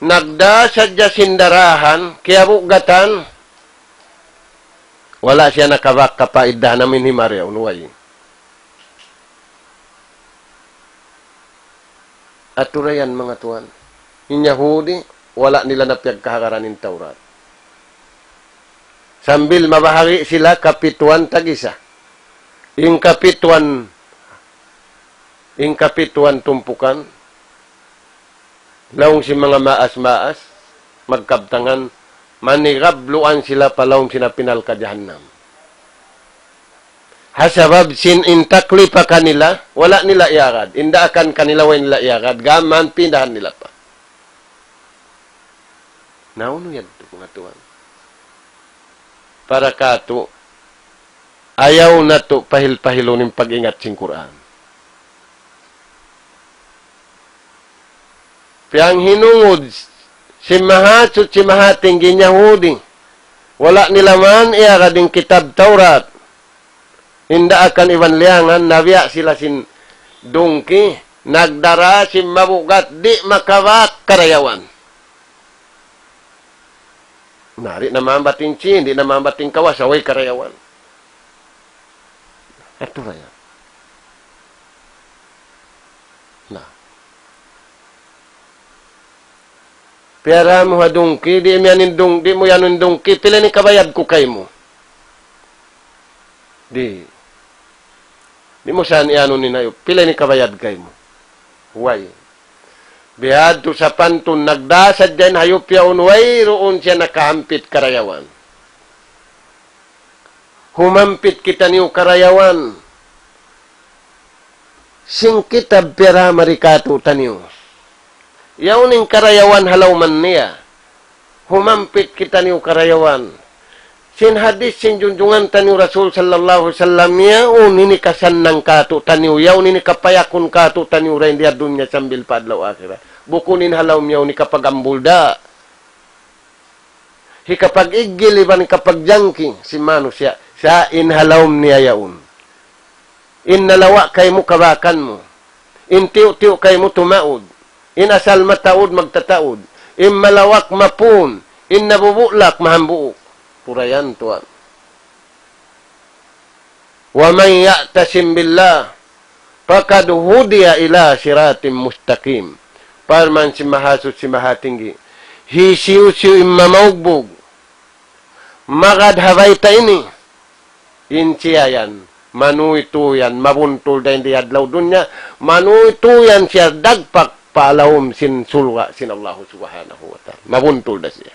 Nagdā sadja sin darahan, kiyabugatan, wala' siya nakabak kapaiddahan amu in himar yaun, way. Atura yan, manga tuwan. In Yahudi, wala' nila na piyagkahagaran in Tawrat. Sambil mabahagi' sila kapituan tag-isa. In kapituan, in kapituan tumpukan, laung sin manga maas-maas, magkabtangan, manigabluan sila pa lawm sin api narka' jahannam. Ha sabab sin in taklif pa kanila, wala' nila iyagad. In daakan kanila, way nila iyagad. Gām man pindahan nila pa. Na unu yadtu, manga tuwan? Para kātu', ayaw natu' pahil-pahilun in pag-ingat sin Qur'an. Piyanghinungud sin Mahasuchi Mahatinggi in Yahudi, wala' nila man iyagad in kitab Tawrat. In daakan iban liyangan, nabiya' sila sin dungki, nagdara sin mabugat, di' makabak karayawan. Na, di' na maambat in chin, di' na maambat in kawasa, way karayawan. Atura yan. Na. Piyara mu ha dungki, di' mu yan in dung-, di' mu yan in dungki, pila in kabayad ku kaymu? Di'. Di' mu sa iyanun in hayup, pila in kabayad kaymu? Way. Bihadtu sapantun nagdā sadja in hayup yaun, wayruun siya nakahampit karayawan. Humampit kitaniyu karayawan. Sin kitab piyara mari kātu'niyu. Yaun in karayawan ha lawman niya. Humampit kitaniyu karayawan. Sin hadis sin junjungan taniyu Rasul sallallahu alayhi wasallam, yaun ini kasannang kātu'niyu, yaun ini kapayakun kātu'niyu dayn di ha dunya sambil pa adlaw akhirat. Bukun in ha lawm yaun ini kapag-ambul da. Hikapag-iggil iban hikapagjangki sin manusiya', sa' in ha lawm niya yaun. In nalawa' kaymu kabakan mu. In tiyu'-tiyu' kaymu tumaud. In asal mataud magtataud. In malawak mapun. In nabubulak mahambuuk. Purayan tuwan. ومن يعتصم بالله فقد هدي إلى صراط مستقيم. Parman sin Mahasuchi Mahatinggi, hisiyu-siyu in mamaugbug magad ha bayta' ini, in siya yan Manuytuy yan, mabuntul da in di adlaw dunya, manuytuy yan siya dagpak pa lawm sin surga' sin Allahu Subhanahu wa Ta'ala. Mabuntul da siya.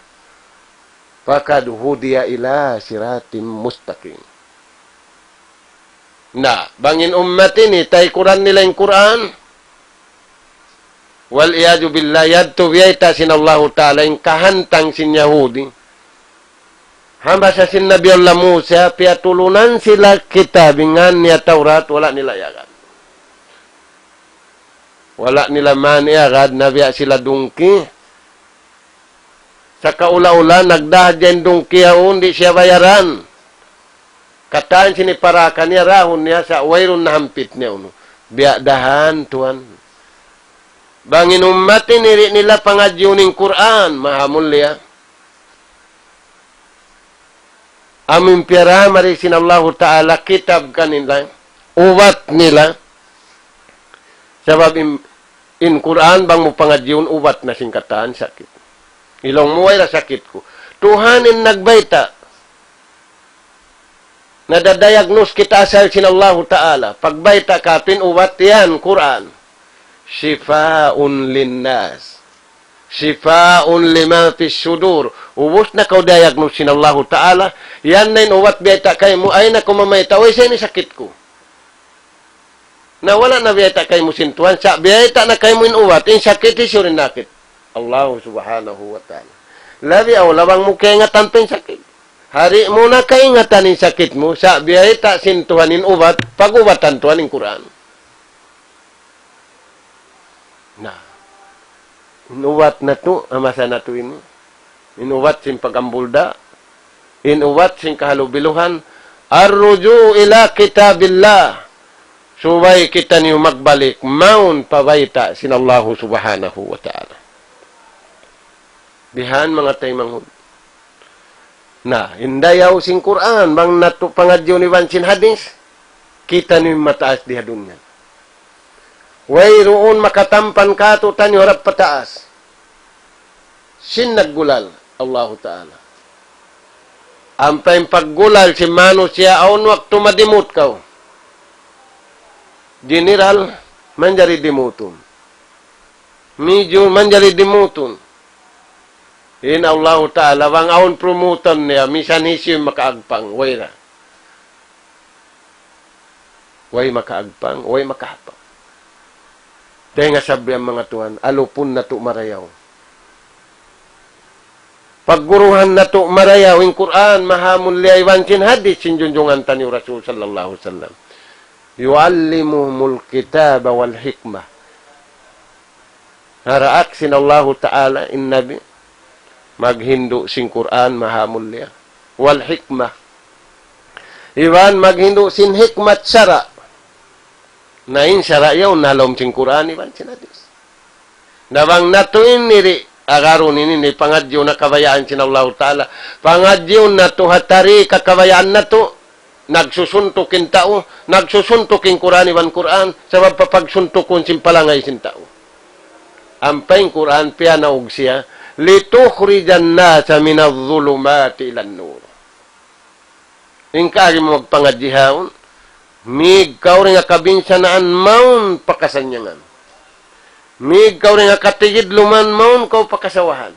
فقد هدي إلى صراط مستقيم. Na, bang in ummat ini, taykuran nila in Qur'an, wal iyadhu billah, yadtu biyayta' sin Allahu Ta'ala, in kahantang sin Yahudi. Ha masa sin Nabi Allah Musa, piyatulunan sila kitab, in ngan niya Tawrat, wala' nila iyagad. Wala' nila man iyagad, na biya' sila dungki. Sa kaula-ula, nagdahad in dungki yaun, di' siya bayaran. Katan sin iparakan niya, rahun niya, sa' wayruun nahampit niya unu. Biya' da han, tuwan. Bang in ummat ini di' nila pangadjiun in Qur'an, maha mulia. Amu in piyarahmari sin Allahu Ta'ala kitab kanila, ubat nila. Sabab in, in Qur'an bang mu pangadjiun ubat na sin katan sakit. Laung mu way ra sakit ku. Tuhan in nagbayta'. Nada-diagnose kita asal sin Allahu Ta'ala. Pagbayta' katu' in ubat yan, Qur'an. شفاء للناس. شفاء لما في الصدور. Ubus na kaw diagnose sin Allahu Ta'ala. Yan na in ubat biyayta' kaymu. Ayaw na kaw mamayta', way sa ini sakit ku. Na wala' na biyayta' kaymu sin Tuhan. Sa' biyayta' na kaymu in ubat. In sakit hisiyu in nakit? Allahu Subhanahu wa Ta'ala. Labi awla bang mu kaingatan pa in sakit. Di' mu na kaingatan in sakit mu. Sa' biyayta' sin Tuhan in ubat. Pag-ubatan Tuhan in Qur'an. Na, in ubat natu', ha masa natu' ini. In ubat sin pagambulda', in ubat sin kahalubiluhan, الرجوع إلى كتاب الله. Subay kitaniyu magbalik, mawn pa bayta' sin Allahu Subhanahu wa Ta'ala. Bihan manga taymanghud. Na, in dayaw sin Qur'an, bang natu' pangadjiun iban sin hadis, kitaniyu in mataas di ha dunya. Wayruun makatampan katu'taniyu harap pataas. Sin naggulal, Allahu Ta'ala. Ampa in paggulal sin manusiya' awn waktu madimut kaw. General, manjari dimutun. Major, manjari dimutun. In Allahu Ta'ala, bang awn promotion niya, misan hisiyu in makaagpang, way ra. Way makaagpang, way makahapang. Dayn ha sabab yan manga tuwan, alupun natu' marayaw. Pagguruhan natu' marayaw in Qur'an, maha mulia iban sin hadis sin junjungan taniyu Rasul sallallahu alayhi wasallam. يعلمهم الكتاب والحكمة. Haraak sin Allahu Ta'ala in Nabi maghindu' sin Qur'an maha mulia. Wal hikmah. Iban maghindu' sin hikmat sara'. Na in sara' yaun ha lawm sin Qur'an iban sin hadis. Na bang natu' ini di' agarun ini, ini pangadjiun na kabayaan sin Allahu Ta'ala. Pangadjiun natu' ha tariqa kabayaan natu'. Nagsusuntuk in tau, nagsusuntuk in Qur'an iban Qur'an, sabab papagsuntukun sin palangay sin tau. Ampa in Qur'an piyanaug siya, لتخرج الناس من الظلمات إلى النور. In kaagi mu magpangadji' haun, mig kaw dayn ha kabinsanaan mawn pa kasannyangan. Mig kaw dayn ha katigidluman mawn kaw pa kasawahan.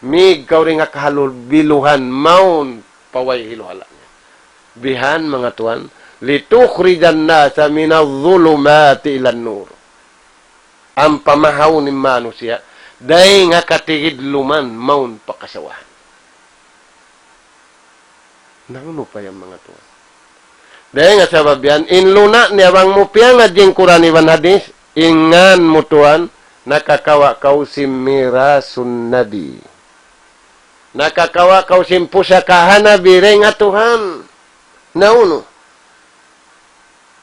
Mig kaw dayn ha kahalubiluhan mawn pa way hiluhala' niya. Bihan manga tuwan, لتخرج الناس من الظلمات إلى النور. Ampa mahaun in manusiya', dayn ha katigidluman mawn pa kasawahan. Na unu pa yan manga tuwan. Dayn ha sabab yan, in luna' niya bang mu piyangadji' in Qur'an iban hadis, in ngan mu tuwan, nakakawa' kaw sin mirasun Nabi. Nakakawa' kaw sin pusaka ha Nabi dayn ha Tuhan. Na unu?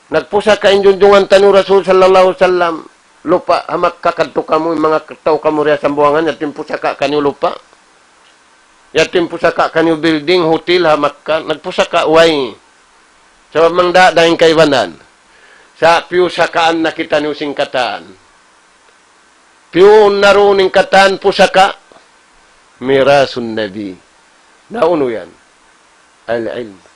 Nagpusaka in junjungan taniyu Rasul sallallahu alayhi wasallam. Lupa' ha Makkah kadtu kamu, in manga tau kamu di ha Sambuwangan, yadtu in pusaka kaniyu lupa'. Yadtu in pusaka kaniyu building, hotel ha Makkah. Nagpusaka way. Sabab mangda' da in kaibanan. Sa' piyusakaan na kitaniyu sin katan. Piyun na duun in katan pusaka. Mirasun Nabi. Na unu yan? Al-ilm.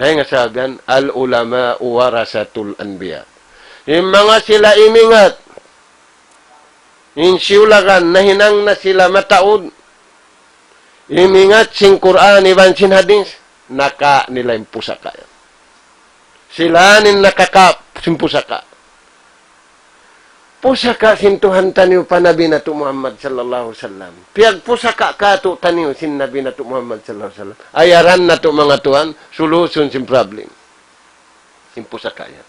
Dayn ha sabab yan, العلماء ورثة الأنبياء. In manga sila imingat, in siyulagan, nahinang na sila mataud, imingat sin Qur'an iban sin hadith, naka nila in pusaka yan. Sila in nakaka sin pusaka. Pusaka sin Tuhan taniyu pa Nabi natu' Muhammad sallallahu alayhi wasallam. Piyagpusaka katu' taniyu sin Nabi natu' Muhammad sallallahu alayhi wasallam. Ayaran natu' manga tuwan, solution sin problem. Sin pusaka yan.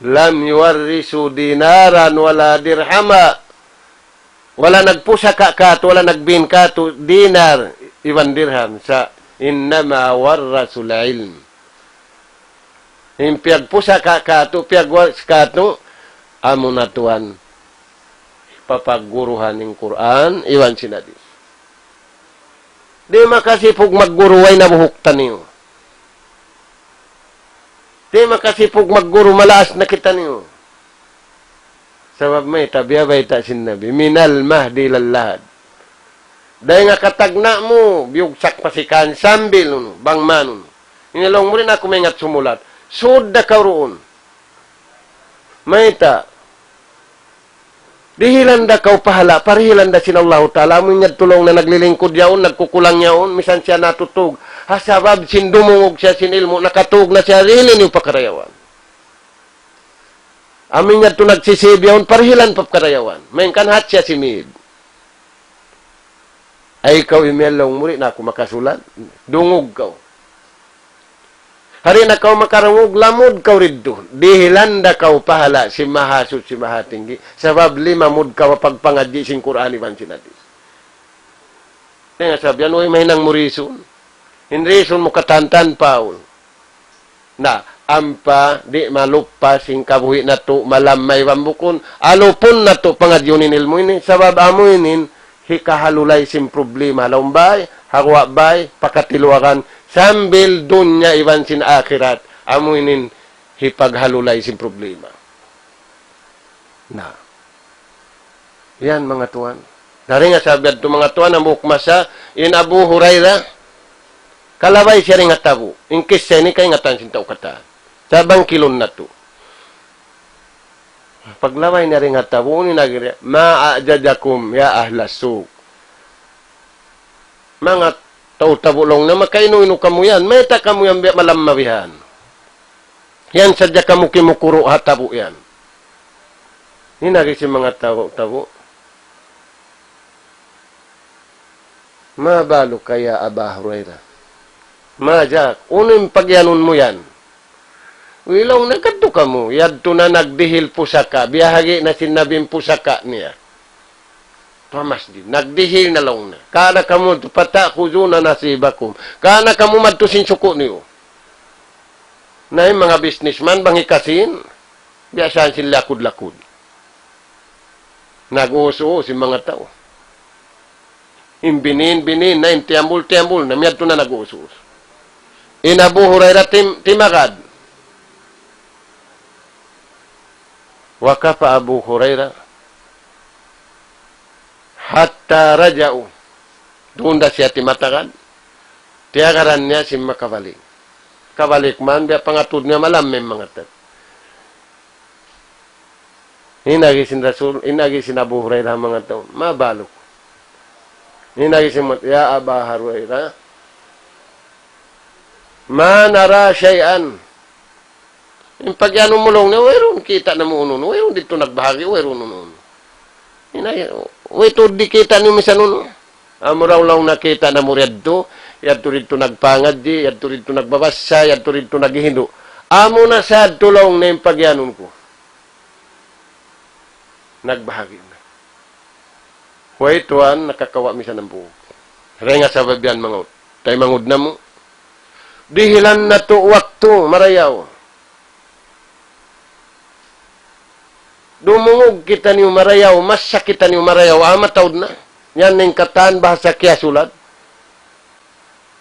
لم يورثوا دينارا ولا درهما. Wala' nagpusaka katu', wala' nagbin katu', dinar, iban dirham, sa' إنما ورثوا العلم. In piyagpusaka katu', piyagwas katu', amuna tuwan, papagguruhan in Qur'an, iban sin hadith. Di' makasipug magguru, way na buhuk taniyu. Di' makasipug magguru, malaas na kitaniyu. Sabab mayta', biya' bayta' sin Nabi, من المهد إلى اللحد. Dayn ha katagna' mu, biyugsak pa sikan sambil unu, bang man unu. Ini laung mu di' na aku maingat sumulat. Sud da kaw duun. Mayta'. Dihilan da kaw pahala', parihilan da sin Allahu Ta'ala. Amu in yadtu laung niya naglilingkud yaun, nagkukulang yaun, misan siya natutug. Ha sabab sin dumungug siya sin ilmu', nakatug na siya, dihili niyu pa karayawan. Amu in yadtu nagsisib yaun, parihilan pa karayawan. Malayngkan hat siya simib. Ay kaw imiyan laung mu di' na aku makasulat. Dungug kaw. Di' na kaw makarungug, lamud kaw didtu. Dihilan da kaw pahala' sin Mahasuchi Mahatinggi. Sabab limamud kaw ha pagpangadji' sin Qur'an iban sin hadith. Dayn ha sabab yan, way mahinang mu reason. In reason mu katantan, Paul. Na, ampa di' maluppas in kabuhi' natu', malamma iban bukun, alupun natu' pangadjiun in ilmu' ini, sabab amu ini in hikahalulay sin problema ha lawm bay, ha guwa' bay, pa katiluagan, sambil dunya iban sin akhirat, amu ini in hipaghalulay sin problema. Na. Yan, manga tuwan. Dayn ha sabab yadtu, manga tuwan, hambuuk masa, in Abu Hurairah, kalabay siya dayn ha tabu'. In kissa ini kaingatan sin tau katan. Sa' bangkilun natu'. Paglabay niya dayn ha tabu', ini nagiri, ما أعجزكم يا أهل السوق. Manga tau tabu' laung niya, makainu-inu kamu yan. Mayta' kamu yan biya' malamma bihan. Yan sadja kamu kimukuru' ha tabu' yan. Ini nagiri sin manga tau tabu'. ما بالك يا أبا هريرة؟ ما جاك؟ Unu in pagiyanun mu yan? Uy, laung niya, kadtu kamu, yadtu na nagdihil pusaka, biyahagi' na sin Nabi in pusaka niya. Pa masjid, nagdihil na laung niya. Kaana kamu, فتأخذون نصيبكم. Kaana kamu madtu sin suku' niyu. Na in manga businessman, bang hikasin, biya' sin lakud-lakud. Nag-uus-uus in manga tau. In binin, binin na, in tiyambul, tiyambul na, miyadtu na nag-uus-uus. In Abu Hurairah tim-, timagad. وقف أبو هريرة حتى رجعوا. Duun da siya timatagad. Tiyagaran niya sin makabalik. Kabalik man, biya' pangatud niya malamma in manga tau. In agi sin Rasul, in agi sin Abu Hurairah manga tau, ما بالك. In agi sin Mat-, يا أبا هريرة، ما نرى شيئا. In pagiyanun mu laung niya, wayruun kita' namu' unu-unu, wayruun didtu nagbahagi', wayruun unu-unu. Ina, way tuud di' kita' niyu misan unu. Amura laung nakita' namu' yadtu, yadtu didtu nagpangadji', yadtu didtu nagbabassa, yadtu didtu naghihindu'. Amuna sadtu laung niya in pagiyanun ku. Nagbahagi' na. Way tuwan nakakawa' misan hambuuk. Dayn ha sabab yan manga ut-, taymanghud namu'. Dihilan natu' waktu marayaw. Dumungug kitaniyu marayaw, massa kitaniyu marayaw, ah, mataud na. Yan in katan bahasa kiyasulat.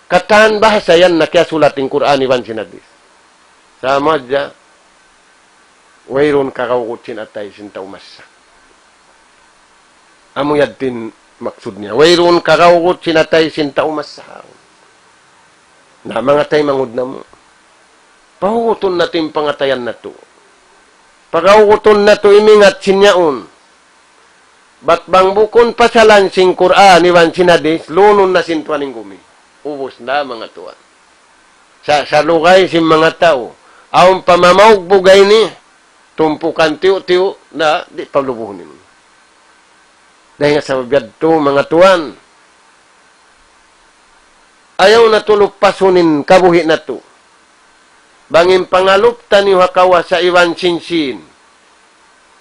Katan bahasa yan na kiyasulat in Qur'an iban sin hadith. Sa' amu hadja, wayruun kagawgut sin atay sin tau massa. Amu yadtu in maksud niya. Wayruun kagawgut sin atay sin tau massa. Na, manga taymanghud namu'. Pahugutun natu' in pangatayan natu'. Pagahugutun natu' in ingat sin yaun. Bat bang bukun pasalan sin Qur'an iban sin hadith, lunun na sin tuwan in gumi. Ubus na, manga tuwan. Sa, sa lugay sin manga tau. Awn pa mamaugbug ini, tumpukan tiyu'-tiyu' na di' palubuhun ini. Dayn ha sabab yadtu, manga tuwan. Ayaw natu' lupasun in kabuhi' natu'. Bang in pangalup taniyu ha kawasa iban sin sīn.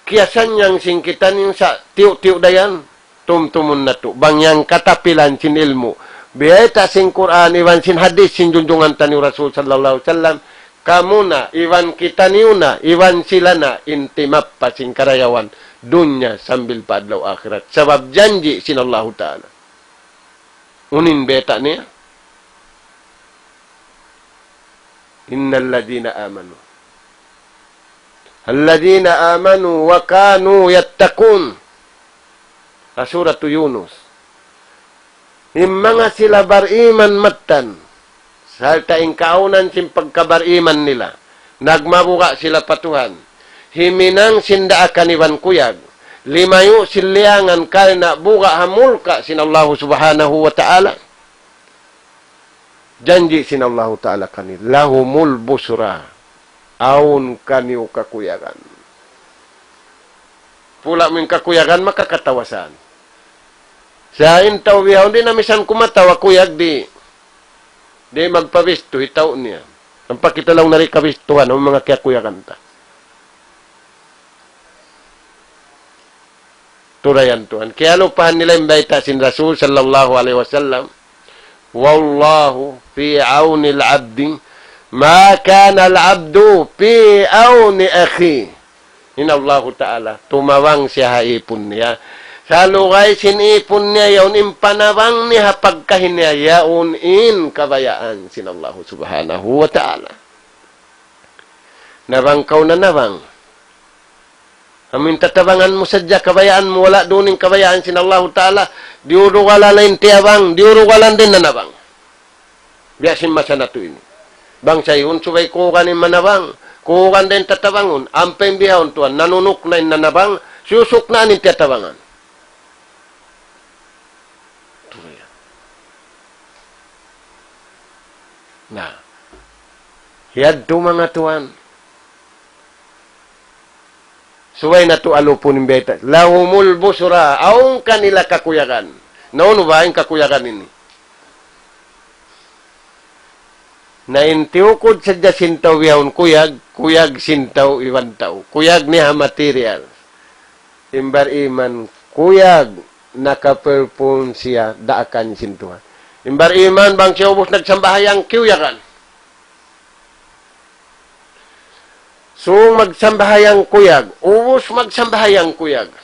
Kiyasannyang sin kitaniyu sa' tiyu'-tiyu' da yan, tumtumun natu'. Bang yan katapilan sin ilmu'. Biyayta' sin Qur'an iban sin hadith sin junjungan taniyu Rasul sallallahu alayhi wasallam. Kamu na, iban kitaniyu na, iban sila na, in timappa sin karayawan dunya sambil pa adlaw akhirat. Sabab janji' sin Allahu Ta'ala. Unu in bayta' niya? إن الذين آمنوا. الذين آمنوا وكانوا يتقون. Ha Suratu Yunus. In manga sila bariman mattan, sarta' in kaawnan sin pagkabariman nila, nagmabuga' sila pa Tuhan, himinang sin daakan iban kuyag, limayu' sin liyangan karna' buga' ha mulka' sin Allahu Subhanahu wa Ta'ala. Janji' sin Allahu Ta'ala kanila, لهم البشرى, awn kaniyu kakuyagan. Pula' mu in kakuyagan, makakatawa saan. Sa' in tau bihaun di' na misan kumatawa kuyag di', di' magpabistu in tau niya. Ampa kita laung na di' kabistuhan, awn manga kiyakuyagan ta. Turayan tuwan. Kiyalupahan nila in bayta' sin Rasul sallallahu alayhi wasallam. والله في عون العبد ما كان العبد في عون أخيه. In Allahu Ta'ala, tumabang siya ha ipun niya. Sa' lugay sin ipun niya, yaun in panabang niya ha pagkahi niya, yaun in kabayaan sin Allahu Subhanahu wa Ta'ala. Na bang kaw nanabang, amu in tatabangan mu sadja kabayaan mu, wala' duun in kabayaan sin Allahu Ta'ala, diyurugalan in tiyabang, diyurugalan da in nanabang. Biya' sin masa natu' ini. Bang sa' yaun subay kuugan in manabang, kuugan da in tatabangun, ampa in bihaun tuwan, nanunuk na in nanabang, siyusuk na in tiyatabangan. Tuud yan. Na. Yadtu manga tuwan. Subay natu' alupun in bayta'. لهم البشرى. Awn kanila kakuyagan. Na unu ba in kakuyagan ini? Na in tiyukud sadja sin tau bihaun kuyag, kuyag sin tau iban tau. Kuyag niya ha material. In bariman kuyag naka-perform siya daakan sin Tuhan. In bariman bang siya ubus nagsambahayang kiyuyagan. Sung magsambahayang kuyag, ubus magsambahayang kuyag.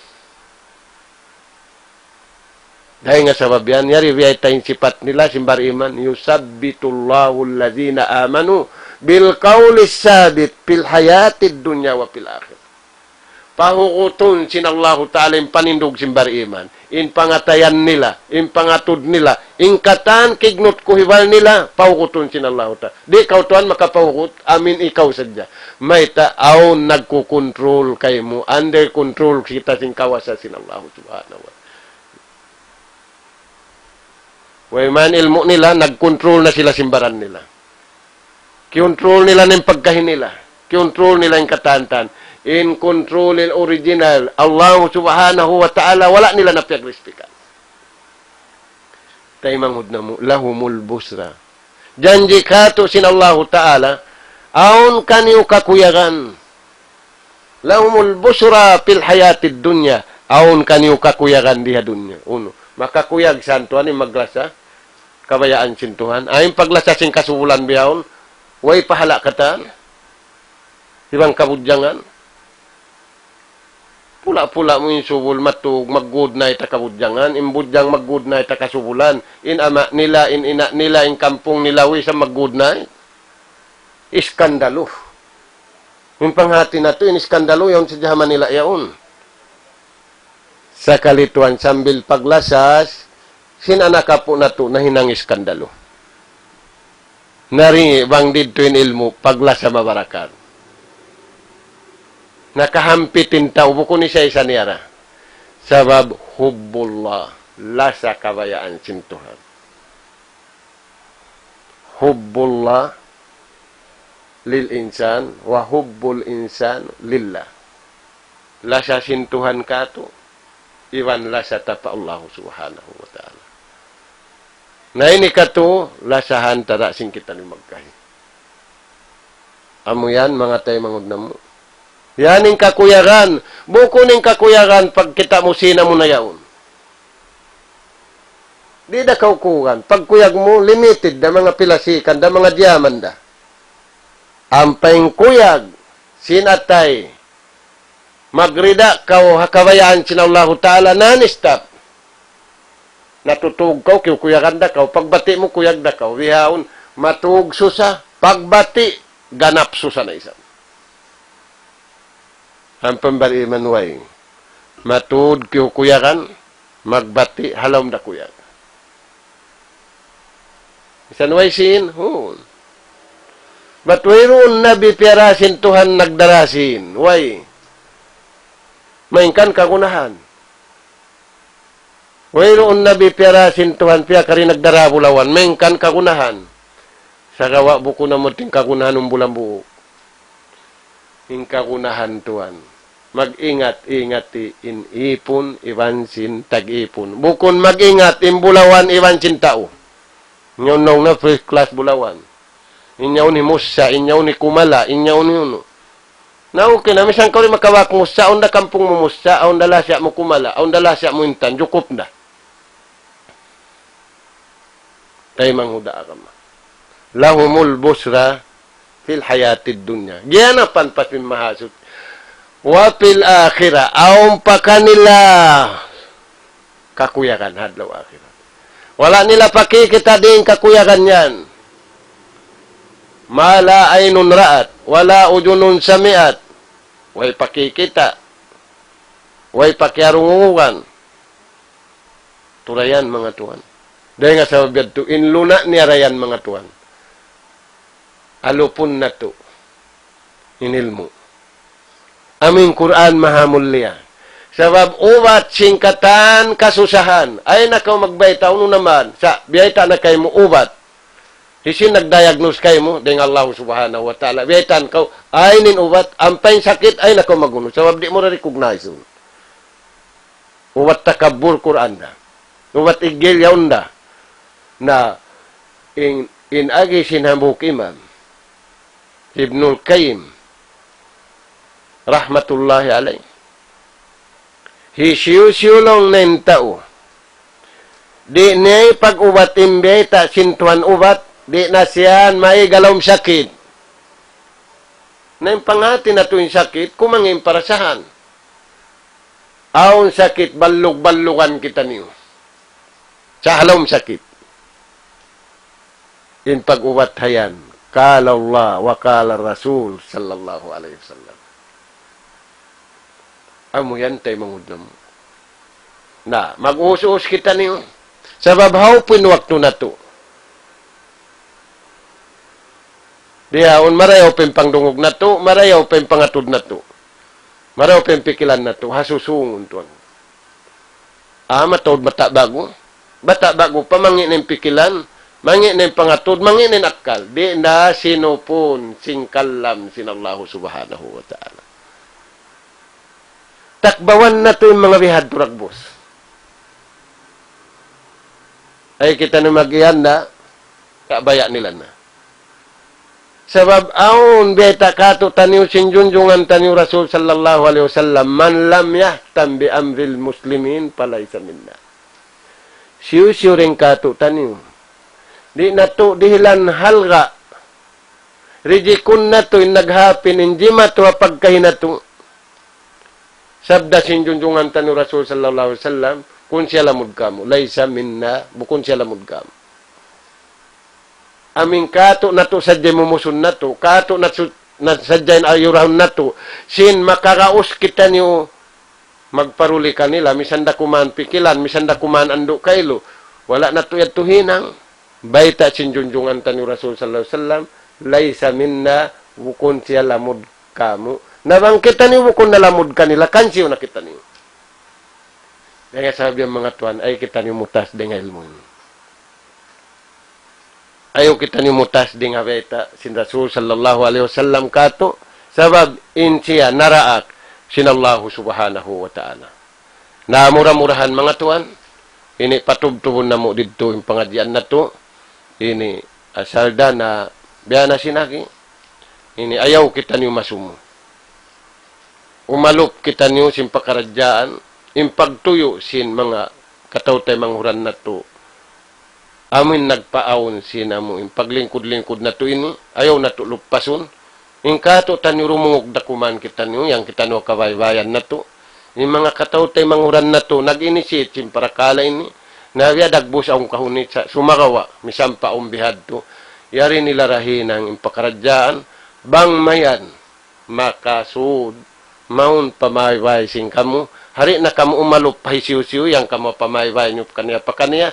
Dayn ha sabab yan, yari biyayta' in sipat nila sin bariman, يثبت الله الذين آمنوا بالقول الثابت في الحياة الدنيا وفي الآخرة. Pahugutun sin Allahu Ta'ala in panindug sin bariman. In pangatayan nila, in pangatud nila, in katan kignut kuhibal nila, pahugutun sin Allahu Ta'ala. Di' kaw tuwan makapahugut, amu in ikaw sadja. Mayta', awn nagkukuntrul kaymu, under control kita sin kawasa sin Allahu Subhanahu wa Ta'ala. Way man ilmu' nila, nagkontrol na sila sin baran nila. Kiyontrol nila in pagkahi nila. Kiyontrol nila in katan-katan. In control in original, Allah Subhanahu wa Ta'ala, wala' nila na piyagrispikan. Taymanghud namu', لهم البشرى. Janji' katu' sin Allahu Ta'ala, awn kaniyu kakuyagan. لهم البشرى في الحياة الدنيا. Awn kaniyu kakuyagan di ha dunya. Unu? Makakuyag sa tuwan in maglasa kabayaan sin Tuhan. Amu in paglasa sin kasubulan bihaun. Way pahala' katan. Iban kabudjangan. Pula-pula mu in subul matug, maggudnay ta kabudjangan, in budjang maggudnay ta kasubulan, in ama' nila, in ina' nila, in kampung nila, way sa maggudnay. Iskandalu. In panghati natu', in iskandalu, yaun sadja ha Manila yaun. Sakali tuwan sambil paglasas, sin anak apu' natu' nahinang iskandalu. Nari bang didtu in ilmu', paglasa mabarakat. Nakahampit in tau, bukun isa-isa niya ra. Sabab hubbullah, lasa kabayaan sin Tuhan. Hubbullah lil insan wa hubbul insan lillah. Lasa sin Tuhan katu', iban lasa ta pa Allah Subhanahu wa Ta'ala. Na ini katu', lasahan ta da sin kitaniyu magkahi. Amu yan, manga taymanghud namu'. Yan in kakuyagan. Bukun in kakuyagan, pagkita' mu sina mu na yaun. Di' da kaw kuyagan. Pagkuyag mu, limited da, manga pilasikan da, manga diyaman da. Ampa in kuyag sin atay, magrida kaw ha kabayaan sin Allahu Ta'ala, non-stop. Natutug kaw, kiyukuyagan da kaw. Pagbati' mu, kuyag da kaw. Bihaun, matug susa, pagbati', ganap susa na isab. Ampa in bariman way. Matud kiyukuyagan, magbati', ha lawm da kuyag. Misan way sin, huun. Bat wayruun nabi piyara sin Tuhan nagdara sin, way. Malayngkan kagunahan. Wayruun nabi piyara sin Tuhan piyakari nagdara bulawan, malayngkan kagunahan. Sagawa' bukun amu in kagunahan in bulan buuk. In kagunahan tuwan. Mag-ingat-ingati in ipun iban sin tag-ipun. Bukun mag-ingat in bulawan iban sin tau. In yaun na first class bulawan. In yaun hi Musa, in yaun hi Kumala, in yaun hi unu. Na okay na, misan kaw di' makabak Musa, awn da kampung mu Musa, awn da lasa mu Kumala, awn da lasa mu Intan, jukup na. Taymanghud ha agama. لهم البشرى في الحياة الدنيا. Giyanapan pa sin mahasuchi. وفي الآخرة, awn pa kanila kakuyagan ha adlaw akhirat. Wala' nila pakikita' in kakuyagan yan. ما لا عين رأت ولا أذن سمعت. Way pakikita'. Way pakiyarungugan. Turayan, manga tuwan. Dayn ha sabab yadtu, in luna' niya ra yan, manga tuwan. Alupun natu' in ilmu'. Amu in Qur'an maha mulia. Sabab ubat sin katan kasusahan. Ayaw na kaw magbayta', unu na man. Sa', biyayta' na kaymu ubat. Hisiyu in nag-diagnose kaymu? Dayn ha Allah Subhanahu wa Ta'ala. Biyaytaan kaw, ayaw in ubat, ampa in sakit, ayaw na kaw mag-unu. Sabab di' mu ra recognize. Ubat takabbur Qur'an da. Ubat iggil yaun da. Na in, in agi sin hambuuk imam, Ibnul Qayyim, rahmatullahi alayh. Hisiyu-siyu laung niya in tau di' niya pag-ubat in biyayta' sin Tuhan ubat, di' na siya maig ha lawm sakit. Na in panghati natu' in sakit, kumangi' in parasahan. Awn sakit, ballug-ballugan kitaniyu. Sa' ha lawm sakit. In pag-ubat hayan, قال الله وقال الرسول صلى الله عليه وسلم. Amu yan taymanghud namu'. Na, mag-us-us kitaniyu. Sabab hawpu in waktu natu'. Diyaun marayaw pa in pangdungug natu', marayaw pa in pangatud natu'. Marayaw pa in pikilan natu', ha susungun tuwan. Ah, mataud bata' ba'gu. Bata' ba'gu pa mangi' na in pikilan, mangi' na in pangatud, mangi' na in akkal. Di' na sinupun sin kalam sin Allahu Subhanahu wa Ta'ala. Takbawan natu' in manga bihadtu dagbus. Ay kita na mag-iyan na, kabaya' nila na. Sabab awn biyayta' kātu'niyu sin junjungan taniyu Rasul sallallahu alayhi wasallam, من لم يهتم بأمر المسلمين فليس منا. Siyu-siyu dayn kātu'niyu. Di' natu' dihilan halga'. Rijikun natu' in naghapin in jimatu ha pagkahi natu'. Sabda sin junjungan taniyu Rasul sallallahu alayhi wasallam, bukun siya lamud kāmu', ليس منا, bukun siya lamud kāmu'. Amu in kātu' natu' sadja in mumusun natu', kātu' natu' na sadja in ayurahun natu', sin makaraus kitaniyu magparuli kanila, misan da kuman pikilan, misan da kuman andu' kailu, wala' natu' yadtu hinang. Bayta' sin junjungan taniyu Rasul sallallahu alayhi wasallam, "Laysa minna," bukun siya lamud kāmu'. Na bang kitaniyu bukun na lamud kanila, kansiyu na kitaniyu? Dayn ha sabab yan manga tuwan, ayaw kitaniyu mutas dayn ha ilmu' ini. Ayaw kitaniyu mutas dayn ha bayta' sin Rasul sallallahu alayhi wasallam kātu', sabab in siya naraak sin Allahu subhanahu wa ta'ala. Na mura-murahan manga tuwan, ini patubtubun namu' didtu in pangadjian natu', ini asal da na biya' na sin agi, ini ayaw kitaniyu masumu. Umalup kitaniyu sin pakaradjaan, in pagtuyu' sin manga kataw-taymanghuran natu'. Amu in nagpaawn sin amu in paglingkud-lingkud natu' ini, ayaw natu' luppasun. In kātu'niyu rumungug da kuman kitaniyu, yan kitaniyu kabaybayan natu'. In manga kataw-taymanghuran natu', nag-initiate sin parakala' ini, na biya' dagbus awn kahunit sa sumagawa', misan pa awn bihadtu. Yari nila ra hinang in pakaradjaan, bang mayan makasud, mawn pamaybay sin kamu, di' na kamu umalup pa hisiyu-siyu, yan kamu pamaybay niyu pakaniya-pakaniya,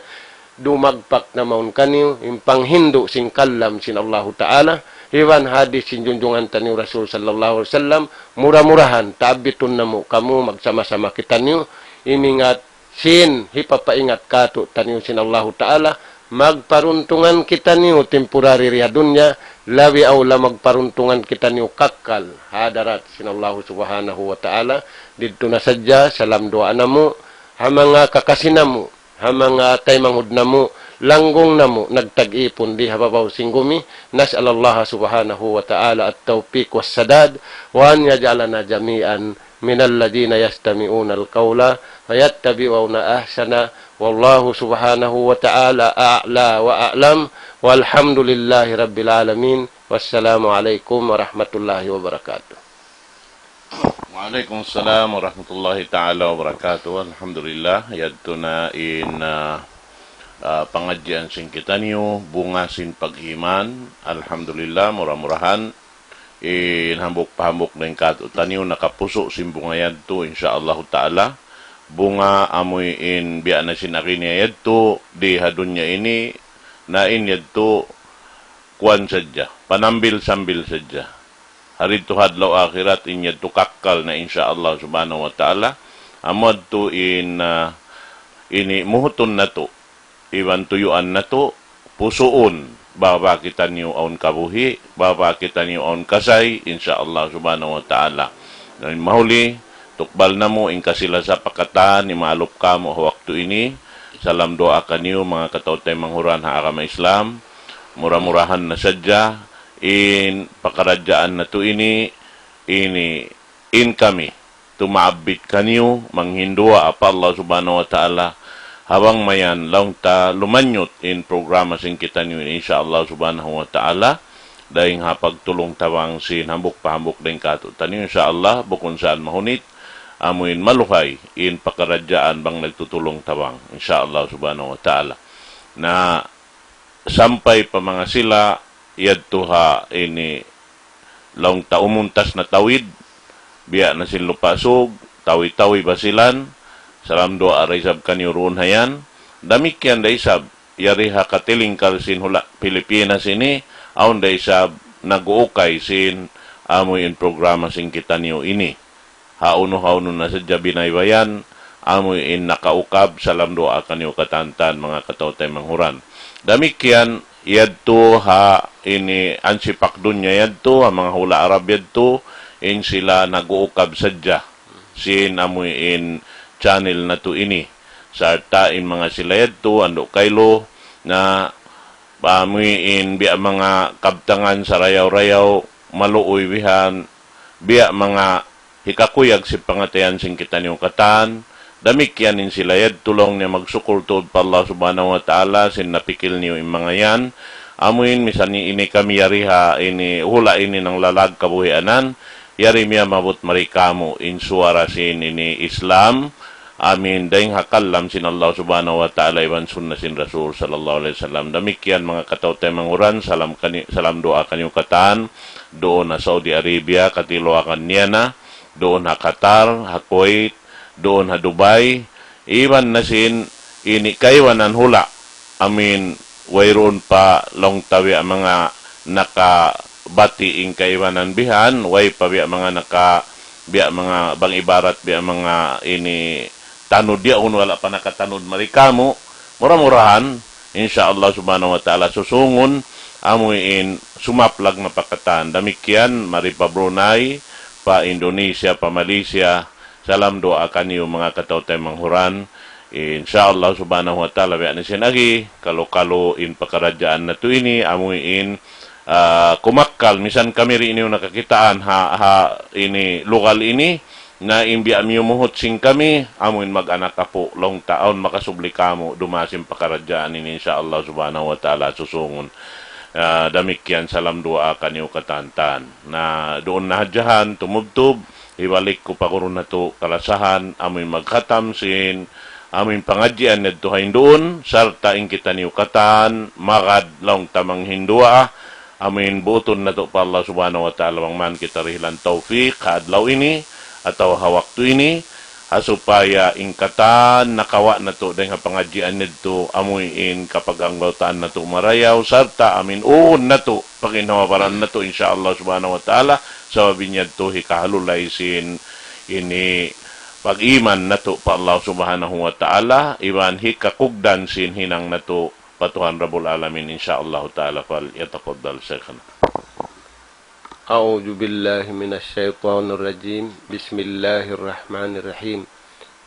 dumagpak na mawn kaniyu, in panghindu' sin kalam sin Allahu Ta'ala, iban hadith sin junjungan taniyu Rasul sallallahu alayhi wasallam, mura-murahan, taabitun namu' kamu, magsama-sama kitaniyu, imingat sin hipapaingat kātu'niyu sin Allahu Ta'ala, magparuntungan kitaniyu temporary di ha dunya, labi awla magparuntungan kitaniyu kakkal ha hadarat sin Allahu Subhanahu wa Ta'ala. Didtu na sadja, salam duwaa namu', ha manga kakasi namu', ha manga taymanghud namu', langgung namu', nagtag-ipun di ha babaw sin gumi, نسأل الله سبحانه وتعالى التوفيق والسداد، وأن يجعلنا جميعا من الذين يستمعون القول فيتبعون أحسنه. والله سبحانه وتعالى أعلى وأعلم، والحمد لله رب العالمين، والسلام عليكم ورحمة الله وبركاته. Wa alaykum salam wa rahmatullahi ta'ala wa barakatuh. Alhamdulillah, yadtu na in, ah, ah, pangadjian sin kitaniyu, bunga sin pag-iman. Alhamdulillah, mura-murahan in hambuuk pa hambuuk dayn kātu'niyu nakapusu' sin bunga yadtu, insya Allahu ta'ala. Bunga amuin biya' na sin agi niya yadtu di ha dunya ini, na in yadtu kuwan sadja, panambil-sambil sadja. Ha didtu ha adlaw akhirat in yadtu kakkal na, insya Allah subhanahu wa ta'ala. Amu yadtu in, ah, ini muhutun natu', iban tuyuan natu', pusuun, bang kitaniyu awn kabuhi', bang kitaniyu awn kasay, insya Allah subhanahu wa ta'ala. Na in mahuli, tukbal namu' in kasi-lasa pa katan, imalup kamu ha waktu ini. Salam duwaa kaniyu, manga kataw-taymanghuran ha agama Islam. Mura-murahan na sadja, in pakaradjaan natu' ini, ini in kami tumaabit kaniyu, manghindu' pa Allah subhanahu wa ta'ala, ha bang mayan laung ta lumanyut in programa sin kitaniyu ini, insya Allah subhanahu wa ta'ala, dayn ha pagtulung-tabang sin hambuuk pa hambuuk dayn kātu'niyu, insya Allah, bukun saan mahunit, amuin maluhay in pakaradjaan bang nagtutulung-tabang, insya Allah subhanahu wa ta'ala. Na sampay pa manga sila yadtu ha ini laung ta umuntas na tawid, biya' na sin Lupa' Sug, Tawi-Tawi, Basilan, salam duwaa da isab kaniyu duun ha yan. Damikkiyan da isab, yari ha katilingkal sin hula' Pilipinas ini, awn da isab nag-uukay sin amuin programa sin kitaniyu ini. Hawnu-hawnu na sadja binaybayan, amuin nakaukab, salam duwaa kaniyu katan-katan manga kataw-taymanghuran. Damikkiyan, yadtu ha ini ansipak dunya yadtu, ha manga hula' Arab yadtu, in sila nag-uukab sadja sin amuin channel natu' ini. Sarta' in manga sila yadtu, andu' kaylu, na amuin biya' manga kabtangan sarayaw-rayaw, maluuy bihan, biya' manga hikakuyag sin pangatayan sin kitaniyu katan. Damikkiyan in sila yadtu, laung niya, magsukul tuud pa Allah subhanahu wa ta'ala sin napikil niyu in manga yan. Amuin misan ini kami yari ha ini hula' ini nanglalag kabuhianan, yari miyamabut mari kamu in suwara sin ini Islam. Amin. Dayn ha kalam sin Allah subhanahu wa ta'ala iban sunna sin Rasul sallallahu alayhi wasallam. Damikkiyan manga kataw-taymanghuran, salam kani-, salam duwaa kaniyu katan, duun ha Saudi Arabia, katiluakan niya na, duun ha Qatar, ha Kuwait, duun ha Dubai, iban na sin ini kaibanan hula'. Amin. wayruun pa laung ta biya' manga nakabati' in kaibanan bihan, way pa biya' manga naka-, biya' manga bang ibarat biya' manga ini tanud yaun wala' pa nakatanud mari kamu. Mura-murahan, insya Allah subhanahu wa ta'ala, susungun, amuin sumaplag na pa katan. Damikkiyan, mari pa Brunei, pa Indonesia, pa Malaysia, salam duwaa kaniyu manga kataw-taymanghuran. Insya Allah subhanahu wa ta'ala, biya' na sin agi, kalu-kalu in pakaradjaan natu' ini, amuin, ah, kumakkal, misan kami di' niyu nakakitaan, ha, ha, ini, lugal ini, na in biya' miyumuhut sin kami, amuin mag-anak apu', laung ta awn makasubli kamu, dumasin pakaradjaan ini, insya Allah subhanahu wa ta'ala, susungun. Ah, damikkiyan salam duwaa kaniyu katan-katan. Na duun na hadja han, tumubtub, hibalik ku pa guru natu' kalasahan, amuin magkhatam sin, amuin pangadjian yadtu ha induun, sarta' in kitaniyu katan, magad laung ta manghinduwaa, amuin buutun natu' pa Allah subhanahu wa ta'ala bang man kita dihilan tawfik, ha adlaw ini, atawa ha waktu ini, ha supaya in katan nakawa' natu' dayng ha pangadjian yadtu, amuin kapaganggautaan natu' marayaw, sarta' amuin uun natu', paginhawa-baran natu', insya Allah subhanahu wa ta'ala, sabab in yadtu hikahalulay sin ini pag-iman natu' pa Allah subhanahu wa ta'ala, iban hikakugdan sin hinang natu' pa Tuhan Rabbul Alamin, insya Allah ta'ala. فليتفضل شيخنا. أعوذ بالله من الشيطان الرجيم. بسم الله الرحمن الرحيم.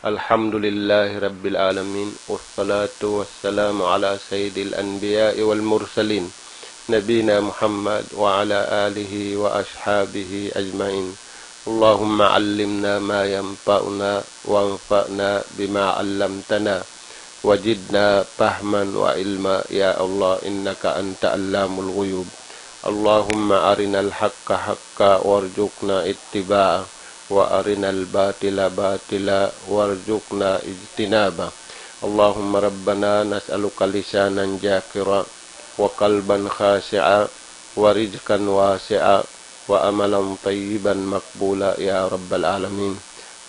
الحمد لله رب العالمين، والصلاة والسلام على سيد الأنبياء والمرسلين، نبينا محمد وعلى آله وأصحابه أجمعين. اللهم علمنا ما ينفعنا، وانفعنا بما علمتنا، وزدنا فهما وعلما، يا الله، إنك أنت علام الغيوب. اللهم أرنا الحق حقا وارزقنا اتباعه، وأرنا الباطل باطلا وارزقنا اجتنابه. اللهم ربنا نسألك لسانا ذاكرا وقلبا خاشعا ورزقا واسعا وعملا طيبا مقبولا يا رب العالمين.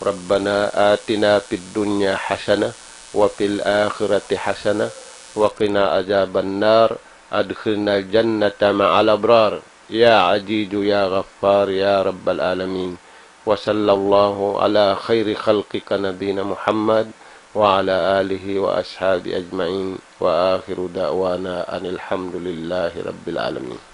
ربنا آتنا في الدنيا حسنة وفي الآخرة حسنة وقنا عذاب النار. أدخلنا الجنة مع الأبرار. يا عزيز يا غفار يا رب العالمين. وصلى الله على خير خلقك نبينا محمد وعلى آله وأصحابه أجمعين. وآخر دعوانا أن الحمد لله رب العالمين.